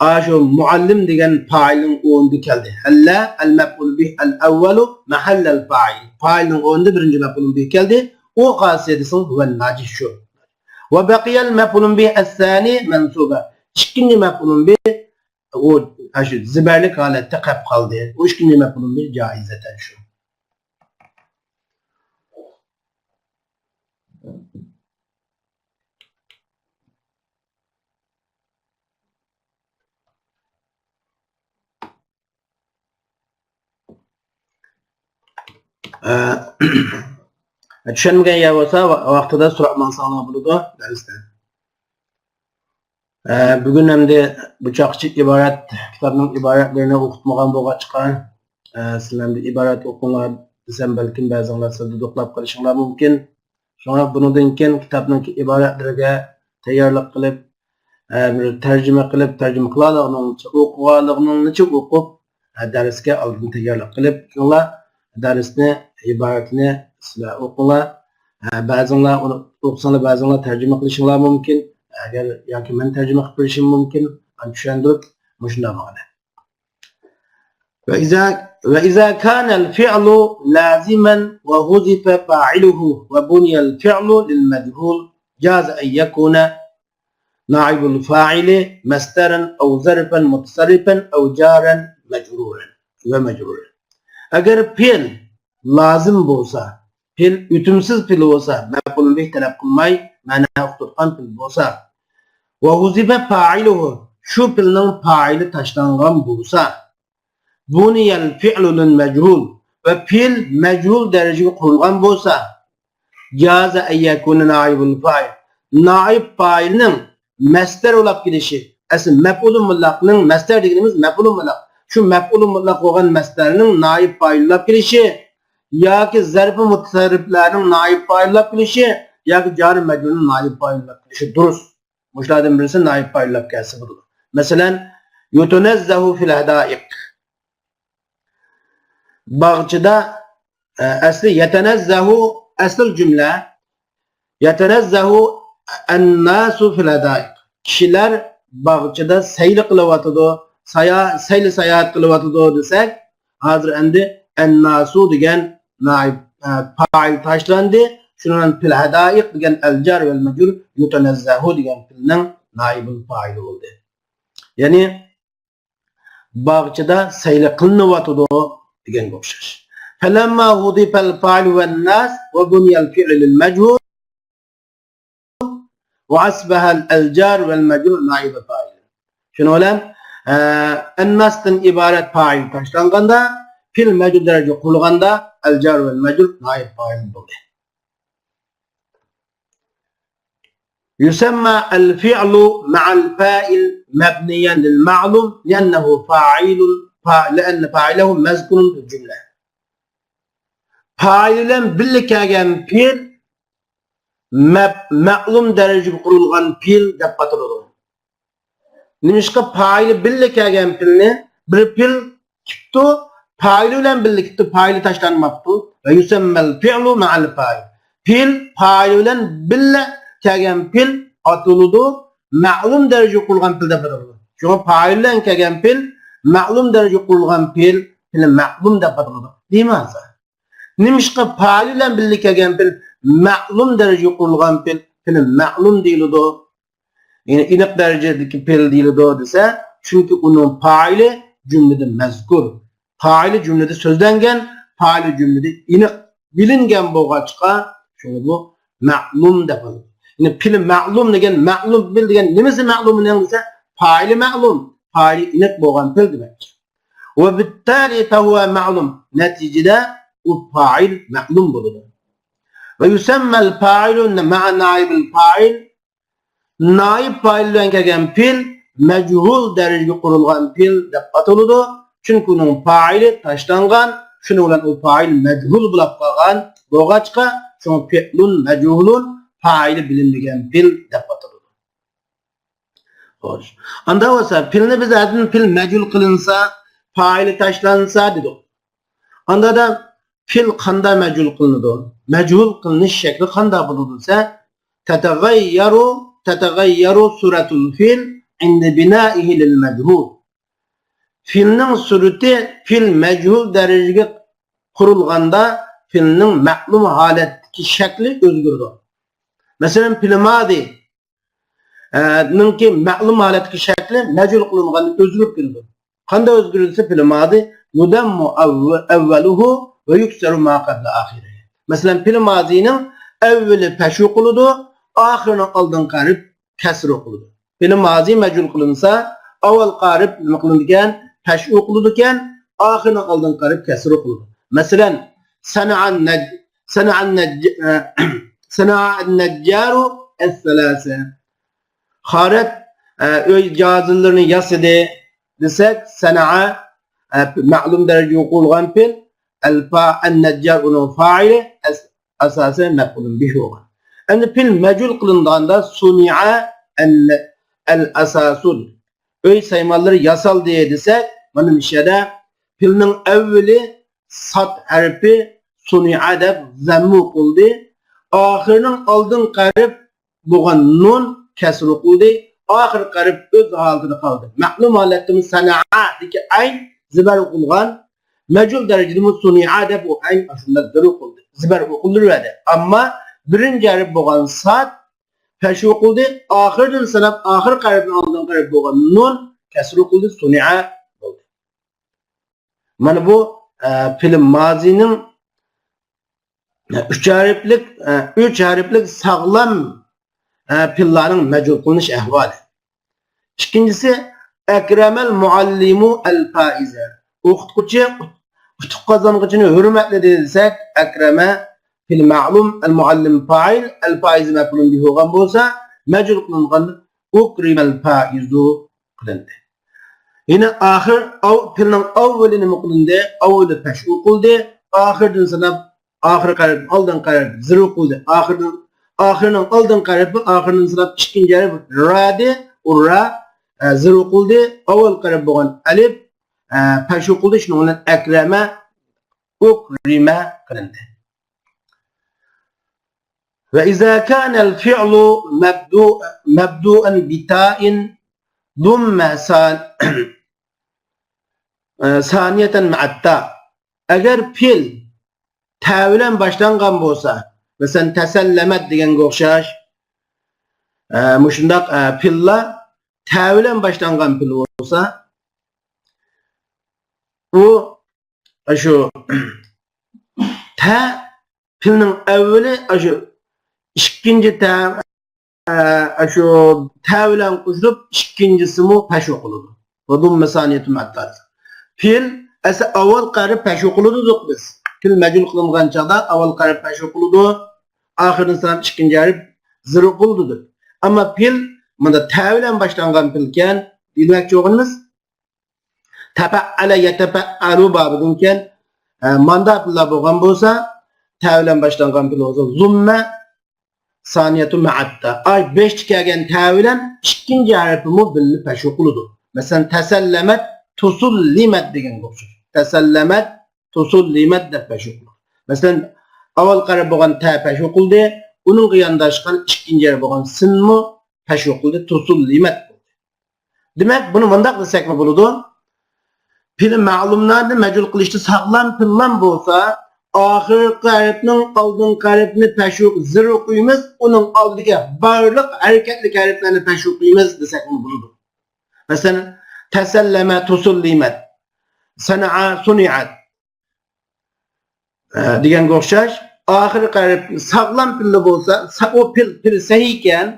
ئاشۇ مۇئەللىم دېگەن پائىلنىڭ ئورنىدا كەلدى. ھەللە ئەل مەپئۇلۇ بىھ ئەل ئەۋۋەلۇ مەھەللەل فائىل. پائىلنىڭ ئورنىدا بىرىنچى مەپئۇلۇن بىھ كەلدى. ئۇ خاسىيىتى ھۇۋەن ناجىھ شۇ. ۋە بەقىيەل مەپئۇلۇن بىھ ئەسسانى مەنسۇبە. ئىككىنچى مەپئۇلۇن بىھ ئۇ، ئاشۇ زىبەرلىك ھالەتتە قېلىپ قالدى. ئۇ ئىككىنچى مەپئۇلۇن بىھ جائىزەتەن شۇ. ئە، چۈشەنمىگەن يەر بولسا، ۋا-، ۋاقتىدا سوراپ ماڭساڭلار بولىدۇ دەرستە. ئە، بۈگۈن ئەمدى بۇ چاغقىچە ئىبارەت، كىتابنىڭ ئىبارەتلىرىنى ئوقۇتمىغان بولغاچقا، ئە، سىلەر ئەمدى ئىبارەت ئوقۇڭلار دېسەم، بەلكىم بەزىڭلار سىلەر دۇدۇقلاپ قېلىشىڭلار مۇمكىن. شۇڭا بۇنىڭدىن كېيىن كىتابنىڭكى ئىبارەتلىرىگە تەييارلىق قىلىپ، ئە، بىر تەرجىمە قىلىپ، تەرجىمە قىلالىغىنىڭلىچە ئوقۇغانلىقىڭلىچە ئوقۇپ، ئە، دەرسكە ئالدىن تەييارلىق قىلىپ، شۇڭلار دەرسنى، ئىبارەتنى سىلەر ئوقۇڭلار. ئە، بەزىڭلار ئۇنى ئوقۇساڭلار، بەزىڭلار تەرجىمە قىلىشىڭلار مۇمكىن. ئەگەر ياكى مەن تەرجىمە قىلىپ بېرىشىم مۇمكىن، ئەنە چۈشەندۈرۈپ، مۇشۇنداق مانا. وإذا، وإذا كان الفعل لازما وحذف فاعله وبني الفعل للمجهول جاز أن يكون نائب الفاعل مصدرا أو ظرفا متصرفا أو جارا مجرورا ومجرورا. ئەگەر پېئىل لازىم بولسا، پېئىل ئۆتۈمسىز پېئىل بولسا، مەپئۇلۇن بىھ تەلەپ قىلماي مەنا ئۇقتۇرغان پېئىل بولسا، وحذف فاعله، شۇ پېئىلنىڭ پائىلى تاشلانغان بولسا، بني الفعل للمجهول، ۋە پېئىل مەجھۇل دەرىجىگە قۇرۇلغان بولسا، جاز أن يكون نائب الفاعل، نائىب پائىلنىڭ مەسدەر بولاپ كېلىشى، ئەسلى مەپئۇلۇن مۇتلەقنىڭ، مەسدەر دېگىنىمىز مەپئۇلۇن مۇتلەق، شۇ مەپئۇلۇن مۇتلەق بولغان مەسدەرنىڭ نائىب پائىل بولاپ كېلىشى ياكى زەرپى مۇتەسەررىپلەرنىڭ نائىب پائىل بولاپ كېلىشى ياكى جارى مەجھۇلنىڭ نائىب پائىل بولاپ كېلىشى دۇرۇس. مۇشۇلاردىن بىرسى نائىب پائىل بولاپ كەلسە بولىدۇ. مەسىلەن، يتنزه في الحدائق. باغچىدا، ئە، ئەسلى يتنزه، ئەسلى جۈملە، يتنزه الناس في الحدائق. كىشىلەر باغچىدا سەيلە قىلىۋاتىدۇ، سايا-، سەيلە ساياھەت قىلىۋاتىدۇ دېسەك، ھازىر ئەمدى ئەنناسۇ دېگەن نائىب، ئە، پائىل تاشلاندى. شۇنىڭ بىلەن في الحدائق دېگەن ئەل جار ۋەل مەجرۇر، يتنزه دېگەن پېئىلنىڭ نائىبۇل پائىلى بولدى. يەنى باغچىدا سەيلە قىلىنىۋاتىدۇ دېگەنگە ئوخشاش. فلما حذف الفاعل والناس وبني الفعل للمجهول وأصبح الجار والمجرور نائب فاعل. شۇنىڭ بىلەن، ئە، ئەنناستىن ئىبارەت پائىل تاشلانغاندا، پېئىل مەجھۇل دەرىجىگە قۇرۇلغاندا، ئەل جار ۋەل مەجرۇر نائىب پائىل بولدى. يسمى الفعل مع الفاعل مبنيا للمعلوم لأنه فاعل، فا-، لأن فاعله مذكور في الجملة. پائىلى بىلەن بىللە كەلگەن پېئىل مەپ-، مەلۇم دەرىجىگە قۇرۇلغان پېئىل دەپ ئاتىلىدۇ. نېمىشقا پائىلى بىللە كەلگەن پېئىلنى، بىر پېئىل كېتىپتۇ، پائىلى بىلەن بىللە كېتىپتۇ، پائىلى تاشلانماپتۇ. ويسمى الفعل مع الفاعل. پېئىل پائىلى بىلەن بىللە كەلگەن پېئىل ئاتىلىدۇ، مەلۇم دەرىجىگە قۇرۇلغان پېئىل دەپ ئاتىلىدۇ. شۇڭا پائىلى بىلەن كەلگەن پېئىل، مەلۇم دەرىجىگە قۇرۇلغان پېئىل، پېئىلى مەلۇم دەپ ئاتىلىدۇ. دېمەسە. نېمىشقا پائىلى بىلەن بىللە كەلگەن پېئىل، مەلۇم دەرىجىگە قۇرۇلغان پېئىل، پېئىلى مەلۇم دېيىلىدۇ. يەنى ئېنىق دەرىجىدىكى پېئىل دېيىلىدۇ دېسە، چۈنكى ئۇنىڭ پائىلى جۈملىدە مەزكۇر. پائىلى جۈملىدە سۆزلەنگەن، پائىلى جۈملىدە ئېنىق بىلىنگەن بولغاچقا، شۇڭا بۇ مەلۇم دەپ ئاتىلىدۇ. يەنى پېئىلى مەلۇم دېگەن، مەلۇم پېئىل دېگەن نېمىسى مەلۇم ئۇنىڭ دېسە، پائىلى مەلۇم، پائىلى ئېنىق بولغان پېئىل دېمەكچى. وبالتالي فهو معلوم، نەتىجىدە ئۇ پائىل مەلۇم بولىدۇ. ويسمى الفاعل مع نائب الفاعل، نائىب پائىل بىلەن كەلگەن پېئىل مەجھۇل دەرىجىگە قۇرۇلغان پېئىل دەپ ئاتىلىدۇ. چۈنكى ئۇنىڭ پائىلى تاشلانغان، شۇنىڭ بىلەن ئۇ پائىل مەجھۇل بولۇپ قالغان بولغاچقا، شۇڭا فعل مجهول، پائىلى بىلىنمىگەن پېئىل دەپ ئاتىلىدۇ. خوش. ئاندا بولسا، پېئىلنى بىز ئەدىن پېئىل مەجھۇل قىلىنسا، پائىلى تاشلانسا دېدۇق. ئاندا دا پېئىل قاندا مەجھۇل قىلىنىدۇ؟ مەجھۇل قىلىنىش شەكلى قاندا بولىدۇ دېسە، تتغير، تتغير صورة الفعل عند بنائه للمجهول. پېئىلنىڭ سۈرىتى پېئىل مەجھۇل دەرىجىگە قۇرۇلغاندا پېئىلنىڭ مەلۇم ھالەتتىكى شەكلى ئۆزگىرىدۇ. مەسىلەن، پېئىل مادى، ئە، نىڭكى مەلۇم ھالەتتىكى شەكلى مەجھۇل قىلىنغاندا ئۆزگىرىپ كېتىدۇ. قانداق ئۆزگىرىدۇ دېسە، پېئىل مادى يضم أو-، أوله ويكسر ما قبل آخره. مەسىلەن، پېئىل مازىنىڭ ئەۋۋىلى پەشۇ قىلىدۇ، ئاخىرىنىڭ ئالدىنقى ھەرپ كەسرۇ قىلىدۇ. پېئىل مازى مەجھۇل قىلىنسا، ئاۋۋالقى ھەرپ نېمە قىلىدىكەن؟ پەشۇ قىلىدىكەن، ئاخىرىنىڭ ئالدىنقى ھەرپ كەسرۇ قىلىدۇ. مەسىلەن، سەنەئەن نەج-، سەنەئەن نەج-، ئە، سەنەئەن نەججارۇ ئەسسەلاسە. خارەت، ئە، ئۆي جاھازلىرىنى ياسىدى دېسەك، سەنەئە، ئە، مەلۇم دەرىجىگە قۇرۇلغان پېئىل، ئەلپا-، ئەننەججار ئۇنىڭ فائىلى، ئەس-، ئەساسەن مەپئۇلۇن بىھ بولغان. ئەمدى پېئىل مەجھۇل قىلىنغاندا سۇنىئە ئەن-، ئەل-ئەساسۇ. ئۆي سايمانلىرى ياسالدى دېسەك، مانا مۇشۇ يەردە پېئىلنىڭ ئەۋۋىلى ساد ھەرپى سۇنىئە دەپ زەممە ئوقۇلدى. ئاخىرىنىڭ ئالدىنقى ھەرپ بولغان نۇن كەسرە ئوقۇلدى. ئاخىرقى ھەرپ ئۆز ھالىتىدە قالدى. مەلۇم ھالەتتىمۇ سەنەئەدىكى ئەين زىبەر ئوقۇلغان. مەجھۇل دەرىجىدىمۇ سۇنىئە دەپ ئۇ ئەين ئاشۇنداق زىبەر ئوقۇلدى. زىبەر ئوقۇلدۇرۇۋەردى. ئەمما بىرىنچى ھەرپ بولغان ساد پەشۇ ئوقۇلدى. ئاخىرىدىن ساناپ، ئاخىرقى ھەرپنىڭ ئالدىنقى ھەرپ بولغان نۇن كەسرە ئوقۇلدى، سۇنىئە بولدى. مانا بۇ، ئە، پېئىل مازىنىڭ، ئە، ئۈچ ھەرپلىك، ئە، ئۈچ ھەرپلىك ساغلام، ئە، پېئىللارنىڭ مەجھۇل قىلىنىش ئەھۋالى. ئىككىنچىسى، ئەكرەمەل مۇئەللىمۇ ئەل پائىزە. ئوقۇتقۇچى ئۇتۇق قازانغۇچىنى ھۆرمەتلىدى دېسەك، ئەكرەمە پېئىل مەلۇم، ئەل مۇئەللىم پائىل، ئەل پائىزە مەپئۇلۇن بىھ بولغان بولسا، مەجھۇل قىلىنغان ئۇكرىمەل پائىزۇ قىلىندى. يەنە ئاخىر، ئاۋ-، پېئىلنىڭ ئاۋۋىلى نېمە قىلىندى؟ ئاۋۋىلى پەشۇ قىلدى. ئاخىردىن ساناپ، ئاخىرقى ھەرپ، ئالدىنقى ھەرپ زىرۇ قىلدى. ئاخىردىن، ئاخىرنىڭ ئالدىنقى ھەرپى، ئاخىردىن ساناپ ئىككىنچى ھەرپ رادى، ئۇ را، ئە، زىرۇ قىلدى. ئاۋۋالقى ھەرپ بولغان ئەلىپ، ئە، پەشۇ قىلدى. شۇنىڭ بىلەن ئەكرەمە، ئۇكرىمە قىلىندى. وإذا كان الفعل مبدوء-، مبدوءا بتاء ضم ثان-، ثانية مع التاء. ئەگەر پېئىل تە بىلەن باشلانغان بولسا، مەسىلەن، تەسەللەمەت دېگەنگە ئوخشاش، ئە، مۇشۇنداق، ئە، پېئىللار تە بىلەن باشلانغان پېئىل بولسا، ئۇ، ئاشۇ تە پېئىلنىڭ ئەۋۋىلى ئاشۇ ئىككىنچى تە، ئە، ئاشۇ تە بىلەن قوشۇلۇپ، ئىككىنچىسىمۇ پەشۇ قىلىدۇ. وضم ثانية مع التاء. پېئىل ئەسلى ئاۋۋالقى ھەرپ پەشۇ قىلىدۇ دېدۇق بىز. پېئىل مەجھۇل قىلىنغان چاغدا ئاۋۋالقى ھەرپ پەشۇ قىلىدۇ. ئاخىرىدىن ساناپ ئىككىنچى ھەرپ زىرۇ قىلىدۇ دېدۇق. ئەمما پېئىل مۇندا تە بىلەن باشلانغان پېئىلكەن دېمەكچى بولغىنىمىز، تەپەئەلە يەتەپەئەلۇ بابىدىن كېيىن، ئە، ماندا پېئىللار بولغان بولسا، تە بىلەن باشلانغان پېئىل بولسا، زۇممە سانىيەتۇ مەئەتتە. ئاي، بەشتە كەلگەن تە بىلەن ئىككىنچى ھەرپىمۇ بىللە پەشۇ قىلىدۇ. مەسىلەن، تەسەللەمەت، تۇسۇللىمەت دېگەنگە ئوخشاش. تەسەللەمەت، تۇسۇللىمەت دەپ پەشۇ قىلىدۇ. مەسىلەن، ئاۋۋالقى ھەرپ بولغان تە پەشۇ قىلدى، ئۇنىڭغا يانداشقان ئىككىنچى ھەرپ بولغان سىنمۇ پەشۇ قىلدى، تۇسۇللىمەت قىلدى. دېمەك، بۇنى مۇنداق دېسەكمۇ بولىدۇ. پېئىل مەلۇملارنى مەجھۇل قىلىشتا ساغلام پېئىللام بولسا، ئاخىرقى ھەرپنىڭ ئالدىنقى ھەرپىنى پەشۇ زىرۇ قويىمىز، ئۇنىڭ ئالدىدىكى بارلىق ھەرىكەتلىك ھەرپلەرنى پەشۇ قويىمىز دېسەكمۇ بولىدۇ. مەسىلەن، تەسەللەمە، تۇسۇللىمەت، سەنەئە، سۇنىئەت. ئە، دېگەنگە ئوخشاش، ئاخىرقى ھەرپ ساغلام پېئىل بولسا، سا-، ئۇ پېئىل، پېئىل سەھىھكەن،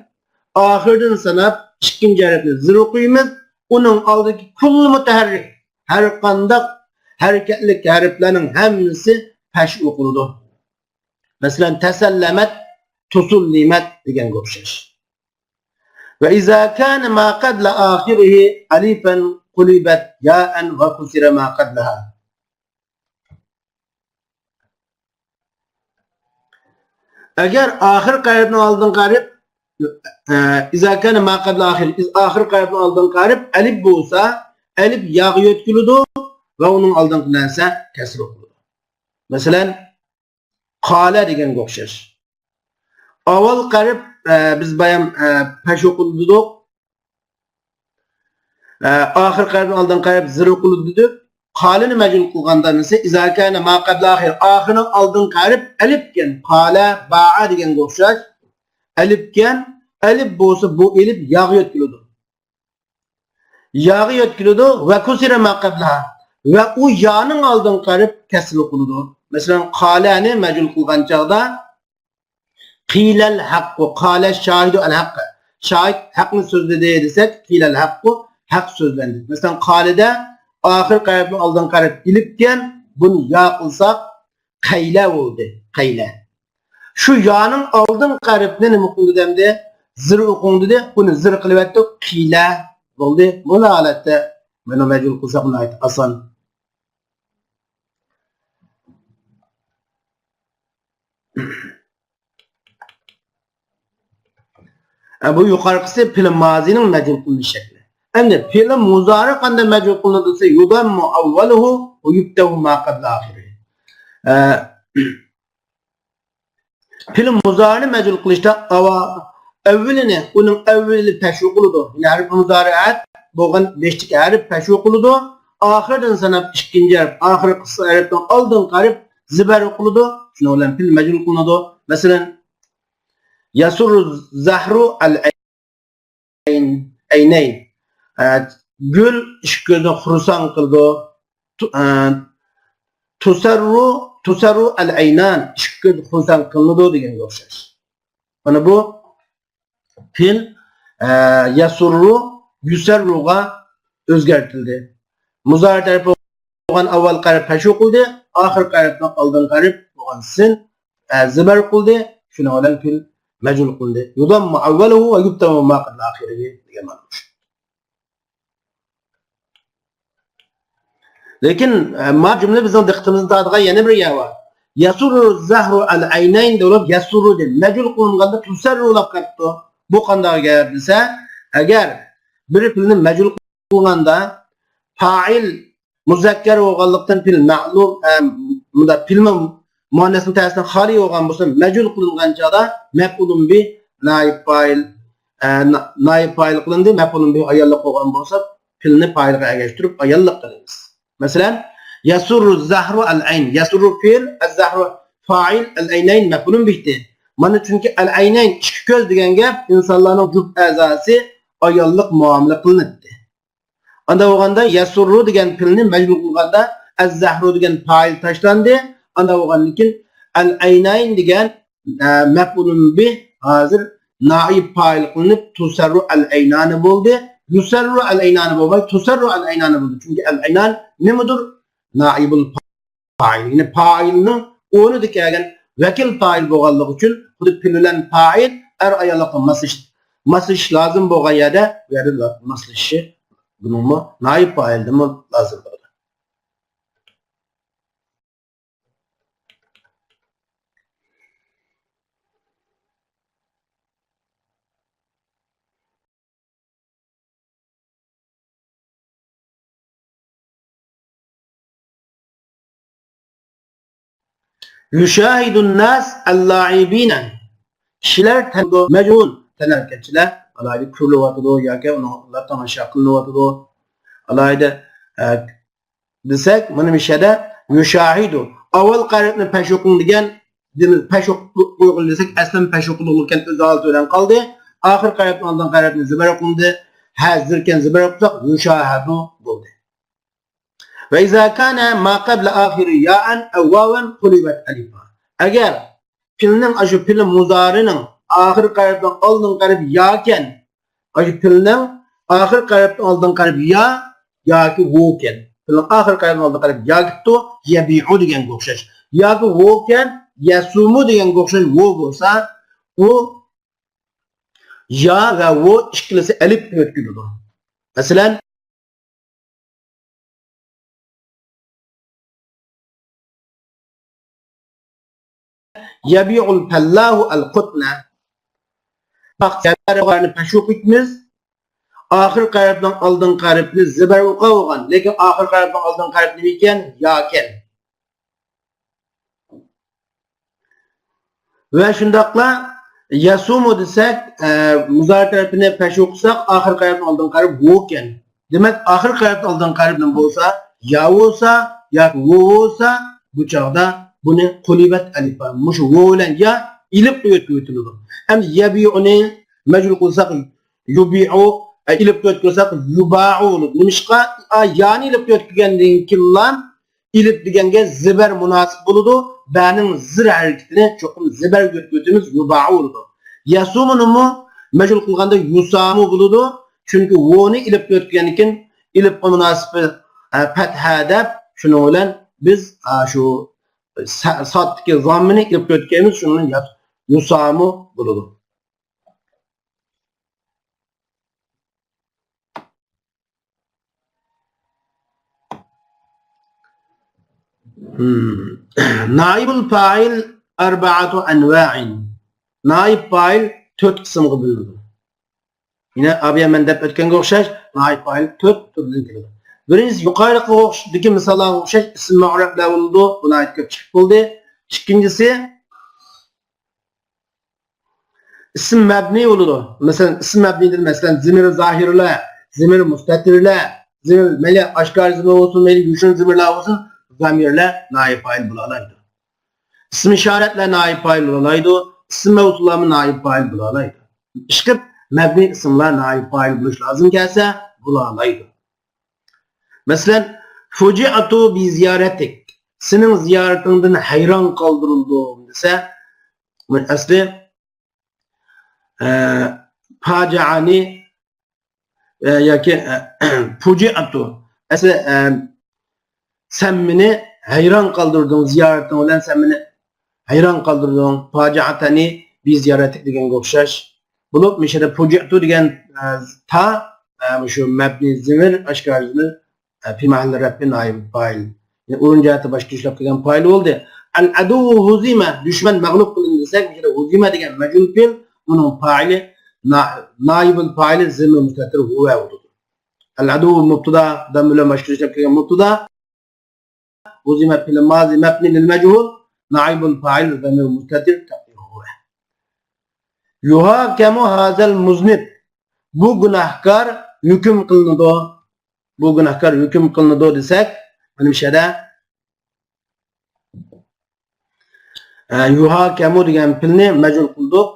ئاخىرىدىن ساناپ ئىككىنچى ھەرپنى زىر ئوقۇيمىز، ئۇنىڭ ئالدىدىكى كۇللى مۇتەھەررىك ھەر قانداق ھەرىكەتلىك ھەرپلەرنىڭ ھەممىسى پەش ئوقۇلىدۇ. مەسىلەن، تەسەللەمەت، تۇسۇللىمەت دېگەنگە ئوخشاش. وإذا كان ما قبل آخره ألفا قلبت ياء وكسر ما قبلها. ئەگەر ئاخىرقى ھەرپنىڭ ئالدىنقى ھەرپ، ئە، إذا كان ما قبل آخره، ئاخىرقى ھەرپنىڭ ئالدىنقى ھەرپ ئەلىپ بولسا، ئەلىپ ياغا يۆتكىلىدۇ ۋە ئۇنىڭ ئالدىنقى نەرسە كەسرە قىلىدۇ. مەسىلەن، قالە دېگەنگە ئوخشاش. ئاۋۋالقى ھەرپ، ئە، بىز بايام، ئە، پەش ئوقۇلدى دېدۇق. ئە، ئاخىرقى ھەرپنىڭ ئالدىنقى ھەرپ زىر ئوقۇلدى دېدۇق. قالىنى مەجھۇل قىلغاندا نېسى، إذا كان ما قبل آخره، ئاخىرنىڭ ئالدىنقى ھەرپ ئەلىپكەن. قالە، باء دېگەنگە ئوخشاش. ئەلىپكەن، ئەلىپ بولسا بۇ ئەلىپ ياغا يۆتكىلىدۇ. ياغا يۆتكىلىدۇ، وكسر ما قبلها. ۋە ئۇ يانىڭ ئالدىنقى ھەرپ كەسرە قىلىدۇ. مەسىلەن، قالەنى مەجھۇل قىلغان چاغدا قىلەل ھەققۇ، قالە شاھىدۇ ئەل ھەققە. شاھىت ھەقنى سۆزلىدى دېسەك، قىلەل ھەققۇ، ھەق سۆزلەندى. مەسىلەن، قالىدە ئاخىرقى ھەرپنىڭ ئالدىنقى ھەرپ ئەلىپكەن، بۇنى يا قىلساق، قەيلە بولدى، قەيلە. شۇ يانىڭ ئالدىنقى ھەرپنى نېمە قىلدى ئەمدى؟ زىر ئوقۇڭ دېدى. بۇنى زىر قىلىۋەتتۇق، قىلە بولدى. بۇ ھالەتتە مانا مەجھۇل قىلساق ناھايىتى ئاسان. ھە، بۇ يۇقىرىقىسى پېئىل مازىنىڭ مەجھۇل قىلىنىش شەكلى. ئەمدى پېئىل مۇزارى قانداق مەجھۇل قىلىنىدۇ دېسە، يۇداممۇ ئەۋۋەلۇھۇ ۋە يۇفتەھۇ ما قەبلە ئاخىرىھى. ھە، پېئىل مۇزارىنى مەجھۇل قىلىشتا ئاۋا-، ئەۋۋىلىنى، ئۇنىڭ ئەۋۋىلى پەش ئوقۇلىدۇ. يەنى ھەرپ مۇزارىئەت بولغان بېشىدىكى ھەرپ پەش ئوقۇلىدۇ. ئاخىرىدىن ساناپ ئىككىنچى ھەرپ، ئاخىرقى ھەرپنىڭ ئالدىنقى ھەرپ زىبەر ئوقۇلىدۇ. شۇنىڭ بىلەن پېئىل مەجھۇل قىلىنىدۇ. مەسىلەن، يەسۇررۇ زەھرۇ ئەل ئەينەين. ئە، گۈل ئىككى كۆزنى خۇرسەن قىلىدۇ. تۇ-، ئە، تۇسەررۇ، تۇسەررۇ ئەل ئەينان. ئىككى كۆز خۇرسەن قىلىنىدۇ دېگەنگە ئوخشاش. مانا بۇ پېئىل، ئە، يەسۇررۇ يۇسەررۇغا ئۆزگەرتىلدى. مۇزارى تەرىپى بولغان ئاۋۋالقى ھەرپ پەش ئوقۇلدى، ئاخىرقى ھەرپنىڭ ئالدىنقى ھەرپ بولغان سىن، ئە، زىبەر قىلدى، شۇنىڭ بىلەن پېئىل مەجھۇل قىلىندى. يۇداممۇ ئەۋۋەلۇھۇ ۋە يۇفتەھۇ ما قەبلە ئاخىرىھى دېگەن مانا شۇ. لېكىن، ئە، ما جۈملە بىزنىڭ دىققىتىمىزنى تارتىدىغان يەنە بىر يەر بار. يەسۇررۇ زەھرۇ ئەل ئەينەين دەپ يەسۇررۇ دەپ مەجھۇل قىلىنغاندا تۇسەررۇ بولۇپ قاپتۇ. بۇ قانداق گەپ دېسە، ئەگەر بىر پېئىلنى مەجھۇل قىلغاندا پائىل مۇزەككەر بولغانلىقتىن پېئىل مەلۇم، ئە، مۇنداق پېئىلمۇ مۇئەننەسنىڭ تەسىرىدىن خالىي بولغان بولسا، مەجھۇل قىلىنغان چاغدا مەپئۇلۇن بىھ نائىب پائىل، ئە، نا-، نائىب پائىل قىلىندى، مەپئۇلۇن بىھ ئاياللىق بولغان بولسا، پېئىلنى پائىلغا ئەگەشتۈرۈپ ئاياللىق قىلىمىز. مەسىلەن، يەسۇررۇ زەھرۇ ئەل ئەين، يەسۇررۇ پېئىل، ئەز زەھرۇ پائىل، ئەل ئەينەين مەپئۇلۇن بىھتى. مانا چۈنكى ئەل ئەينەين ئىككى كۆز دېگەن گەپ ئىنسانلارنىڭ جۈپ ئەزاسى ئاياللىق مۇئامىلە قىلىناتتى. ئانداق بولغاندا يەسۇررۇ دېگەن پېئىلنى مەجھۇل قىلغاندا ئەز زەھرۇ دېگەن پائىل تاشلاندى. ئانداق بولغاندىن كېيىن ئەل ئەينەين دېگەن، ئە، مەپئۇلۇن بىھ ھازىر نائىب پائىل قىلىنىپ تۇسەررۇ ئەل ئەينانى بولدى. يۇسەررۇ ئەل ئەينانى بولماي تۇسەررۇ ئەل ئەينانى بولدى. چۈنكى ئەل ئەينان نېمىدۇر؟ نائىبۇل پائىل. يەنى پائىلنىڭ ئورنىدا كەلگەن ۋەكىل پائىل بولغانلىقى ئۈچۈن خۇددى پېئىل بىلەن پائىل ئەر ئاياللىققا ماسلىشىش، ماسلىشىش لازىم بولغان يەردە بۇ يەردە ماسلىشىشى بۇنىڭمۇ نائىب پائىلدىنمۇ لازىم بولىدۇ. يۇشاھىدۇن ناس ئەللاھىبىنە. كىشىلەر تەن-، مەجنۇن، تەنھەرىكەتچىلەر ئالاھىدە كۆرۈلۈۋاتىدۇ ياكى ئۇلار تاماشا قىلىنىۋاتىدۇ. ئالاھىدە، ئە، دېسەك، مانا مۇشۇ يەردە يۇشاھىدۇ. ئاۋۋالقى ھەرپنى پەش ئوقۇڭ دېگەن، دېمىز، پەش ئوقۇپ قويغىلى دېسەك، ئەسلىدە پەش ئوقۇلغۇلىكەن ئۆز ھالىتى بىلەن قالدى. ئاخىرقى ھەرپنىڭ ئالدىنقى ھەرپنى زىبەر ئوقۇلدى. ھە، زىركەن زىبەر ئوقۇساق، يۇشاھەدۇ بولدى. ۋە ئىزا كانە ما قەبلە ئاخىرى يائەن ئەۋ ۋاۋەن قۇلىبەت ئەلىفا. ئەگەر پېئىلنىڭ، ئاشۇ پېئىل مۇزارىنىڭ ئاخىرقى ھەرپىنىڭ ئالدىنقى ھەرپى ياكەن. ئاشۇ پېئىلنىڭ ئاخىرقى ھەرپىنىڭ ئالدىنقى ھەرپى يا ياكى ۋوكەن. پېئىلنىڭ ئاخىرقى ھەرپىنىڭ ئالدىنقى ھەرپى ياكىپتۇ، يەبىئۇ دېگەنگە ئوخشاش. ياكى ۋوكەن، يەسۇمۇ دېگەنگە ئوخشاش ۋو بولسا، ئۇ يا ۋە ۋو ئىككىلىسى ئەلىپكە ئۆتكۈزۈلىدۇ. مەسىلەن، يەبىئۇل پەللاھۇ ئەل قۇتنە. پاختىنى پەشۇ قىلىمىز. ئاخىرقى ھەرپنىڭ ئالدىنقى ھەرپىنى زىبەر ئوقۇغان، لېكىن ئاخىرقى ھەرپنىڭ ئالدىنقى ھەرپى نېمە ئىكەن؟ ياكەن. ۋە شۇنداقلا يەسۇمۇ دېسەك، ئە، مۇزارى تەرىپىنى پەشۇ قىلساق، ئاخىرقى ھەرپنىڭ ئالدىنقى ھەرپى ۋوكەن. دېمەك، ئاخىرقى ھەرپنىڭ ئالدىنقى ھەرپى نېمە بولسا، يا بولسا ياكى ۋو بولسا، بۇ چاغدا بۇنى قۇلىبەت ئەلىپا. مۇشۇ ۋو بىلەن يا ئېلىپقا ئۆتكۈزۈلىدۇ. ئەمدى يەبىئۇنى مەجھۇل قىلساق، يۇبىئۇ، ئە، ئېلىپقا ئۆتكۈزسەك، يۇبائۇ بولىدۇ. نېمىشقا؟ ئا، يانى ئېلىپقا ئۆتكۈزگەندىن كېيىنلا ئېلىپ دېگەنگە زىبەر مۇناسىپ بولىدۇ. بەنىڭ زىر ھەرىكىتىنى چوقۇم زىبەرگە ئۆتكۈزىمىز، يۇبائۇ بولىدۇ. يەسۇمۇنىمۇ مەجھۇل قىلغاندا يۇسامۇ بولىدۇ. چۈنكى ۋونى ئېلىپقا ئۆتكەندىن كېيىن ئېلىپقا مۇناسىپ، ئە، پەتھە دەپ، شۇنىڭ بىلەن بىز، ئا، شۇ سا-، سادتىكى زاممىنى ئېلىپقا ئۆتكەيمىز، شۇنىڭ بىلەن يا-، يۇسامۇ بولىدۇ. نائىبۇل پائىل ئەربەئەتۇ ئەنۋائىن. نائىب پائىل تۆت قىسىمغا بۆلۈنىدۇ. يەنە ئابىيەمەن دەپ ئۆتكەنگە ئوخشاش، نائىب پائىل تۆت تۈردىن كېلىدۇ. بىرىنچىسى، يۇقىرىقىغا ئوخشاش-، دىكى مىساللارغا ئوخشاش ئىسىم مەئرەبلەر بولىدۇ. بۇ ناھايىتى كۆپ چىقىپ بولدى. ئىككىنچىسى، ئىسىم مەبنىي بولىدۇ. مەسىلەن، ئىسىم مەبنىيدىن، مەسىلەن، زىمىر زاھىرلار، زىمىر مۇستەتىرلار، زىمىر، مەيلى ئاشكارا زىمىر بولسۇن، مەيلى يوشۇرۇن زىمىرلار بولسۇن، زامىرلار نائىب پائىل بولالايدۇ. ئىسمى ئىشارەتلەر نائىب پائىل بولالايدۇ، ئىسىم مەۋسۇللارمۇ نائىب پائىل بولالايدۇ. ئىشقىلىپ، مەبنىي ئىسىملار نائىب پائىل بولۇش لازىم كەلسە، بولالايدۇ. مەسىلەن، فۇجىئتۇ بىزىيارەتىك، سېنىڭ زىيارىتىڭدىن ھەيران قالدۇرۇلدۇم دېسە، ئەسلى، ئە، پاجىئانى، ئە، ياكى، ئە، پۇجىئتۇ. ئەسلى، ئە، سەن مېنى ھەيران قالدۇردۇڭ، زىيارىتىڭ بىلەن سەن مېنى ھەيران قالدۇردۇڭ. پاجىئەتەنى بىزىيارەتىك دېگەنگە ئوخشاش بولۇپ، مۇشۇ يەردە پۇجىئتۇ دېگەن، ئە، تا، ئە، مۇشۇ مەبنىي زىمىر، ئاشكارا زىمىر، ئە، پى مەھەللى رەپئى نائىب پائىل. يەنى ئورۇن جەھەتتە باشقىچە ئىشلەپ كەلگەن پائىل بولدى. ئەل ئەدۇۋۋۇ ھۇزىمە، دۈشمەن مەغلۇپ قىلىندى دېسەك، مۇشۇ يەردە ھۇزىمە دېگەن مەجھۇل پېئىل، ئۇنىڭ پائىلى، نا-، نائىبۇل پائىلى زىمىر مۇستەتىر ھۇۋە بولىدۇ. ئەل ئەدۇۋۋۇ مۇبتىدا، دەم بىلەن باشقىچە ئىشلەپ كەلگەن مۇبتىدا. ھۇزىمە پېئىل مازى مەبنى لىل مەجھۇل، نائىبۇل پائىل زەمىر مۇستەتىر تەقدىرۇ ھۇۋە. يۇھاكەمۇ ھازەل مۇزنىب. بۇ گۇناھكار ھۆكۈم قىلىنىدۇ. بۇ گۇناھكار ھۆكۈم قىلىنىدۇ دېسەك، مانا مۇشۇ يەردە، ئە، يۇھاكەمۇ دېگەن پېئىلنى مەجھۇل قىلدۇق.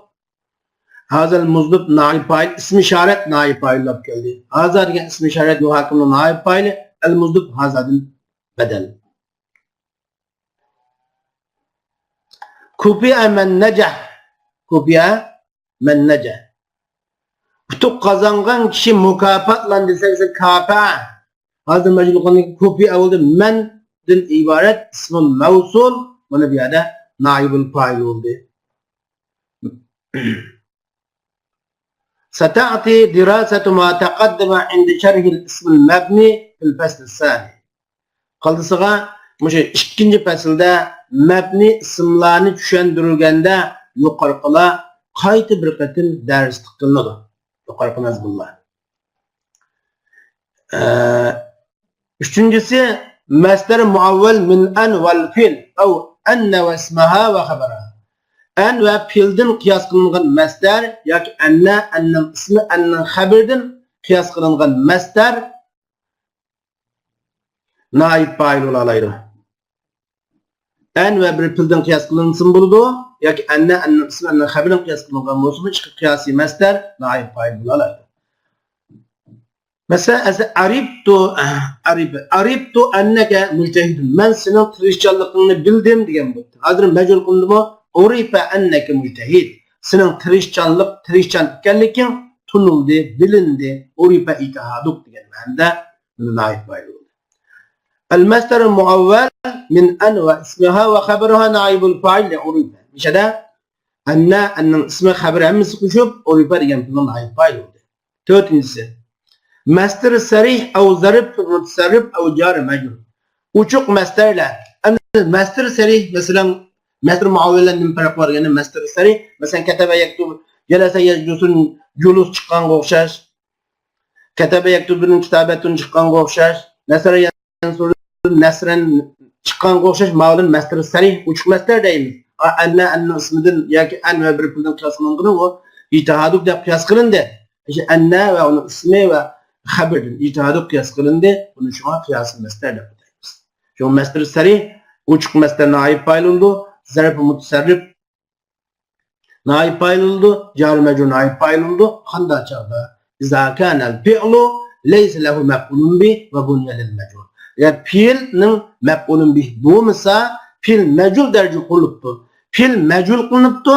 ھازەل مۇزنىب نائىب پائىل، ئىسمى ئىشارەت نائىب پائىل بولۇپ كەلدى. ھازا دېگەن ئىسمى ئىشارەت يۇھاكەمۇ نائىب پائىل، ئەل مۇزنىب ھازادىن بەدەل. كۇفىئە مەن نەجەھ. كۇفىئە مەن نەجەھ. ئۇتۇق قازانغان كىشى مۇكاپاتلاندى دېسەك، كاپە. ھازىر مەجھۇل قىلغان كۇفىئە بولدى. مەندىن ئىبارەت ئىسمۇل مەۋسۇل. مانا بۇ يەردە نائىبۇل پائىل بولدى. ستأتي دراسة ما تقدم عند شرح الاسم المبني في الفصل الثاني. قالدىسىغا مۇشۇ ئىككىنچى پەسىلدە مەبنىي ئىسىملارنى چۈشەندۈرگەندە يۇقىرىقىلار قايتا بىر قېتىم دەرسلىك قىلىنىدۇ. يۇقىرىقى مەزمۇنلار. ئە، ئۈچىنچىسى، مەسدەر مۇئەۋۋەل مىن ئەن ۋەل فىئل ئەۋ ئەننە ۋە ئىسمەھا ۋە خەبەرەھا. ئەن ۋە پېئىلدىن قىياس قىلىنغان مەسدەر ياكى ئەننە، ئەننىڭ ئىسمى، ئەننىڭ خەبىرىدىن قىياس قىلىنغان مەسدەر نائىب پائىل بولالايدۇ. ئەن ۋە بىر پېئىلدىن قىياس قىلىنسىمۇ بولىدۇ، ياكى ئەننە، ئەننىڭ ئىسمى، ئەننىڭ خەبىرىدىن قىياس قىلىنغان بولسىمۇ، ئىككى قىياسىي مەسدەر نائىب پائىل بولالايدۇ. مەسىلەن، ئەسلى ئەرىپتۇ، ئەرىپ، ئەرىپتۇ ئەننەكە مۇجتەھىدۇن. مەن سېنىڭ تىرىشچانلىقىڭنى بىلدىم دېگەن بولدى. ھازىر مەجھۇل قىلىندىمۇ؟ عرف أنك مجتهد. سېنىڭ تىرىشچانلىق، تىرىشچان ئىكەنلىكىڭ تونۇلدى، بىلىندى. عرف اجتهادك دېگەن مەنىدە بۇنى نائىب پائىل بولدى. المصدر المعول من أن واسمها وخبرها نائب الفاعل لعرف. مۇشۇ يەردە أن، أننىڭ ئىسمى، خەبىرى ھەممىسى قوشۇپ، عرف دېگەن پېئىلنىڭ نائىب پائىلى بولدى. تۆتىنچىسى، مەسدىر سەرىھ ئەۋ زەرب مۇتەسەررىپ ئەۋ جار مەجرۇر. ئوچۇق مەسدەرلەر. ئەمدى مەسدىر سەرىھ، مەسىلەن، مەسدىر مۇئەۋۋىلدىن نېمە پەرقى بار دېگەندە، مەسدىر سەرىھ، مەسىلەن، كەتەبە يەكتۇب، جەلەسە يەجلۇسۇن، جۇلۇس چىققانغا ئوخشاش. كەتەبە يەكتۇبىدىن كىتابەتۇن چىققانغا ئوخشاش. نەسەرە يەنسۇردىن نەسرەن چىققانغا ئوخشاش، ماۋۇدىن مەسدىر سەرىھ، ئوچۇق مەسدەر دەيمىز. ئا، ئەننە، ئەننىڭ ئىسمىدىن ياكى ئەن ۋە بىر پېئىلدىن قىياس قىلىنغىنى ئۇ ئىجتىھادۇك دەپ قىياس قىلىندى. ئەننە ۋە ئۇنىڭ ئىسمى ۋە خەبىرىدىن ئىجتىھادۇك قىياس قىلىندى. بۇنى شۇڭا قىياسىي مەسدەر دەپ ئاتايمىز. شۇڭا مەسدىر سەرىھ، ئوچۇق مەسدەر نائىب پائىل بولىدۇ. زەرب مۇتەسەررىپ نائىب پائىل بولىدۇ، جارى مەجرۇر نائىب پائىل بولىدۇ. قانداق چاغدا؟ إذا كان الفعل ليس له مفعول به وبني للمجهول. ئەگەر پېئىلنىڭ مەپئۇلۇن بىھ بولمىسا، پېئىل مەجھۇل دەرىجىگە قۇرۇلۇپتۇ. پېئىل مەجھۇل قىلىنىپتۇ.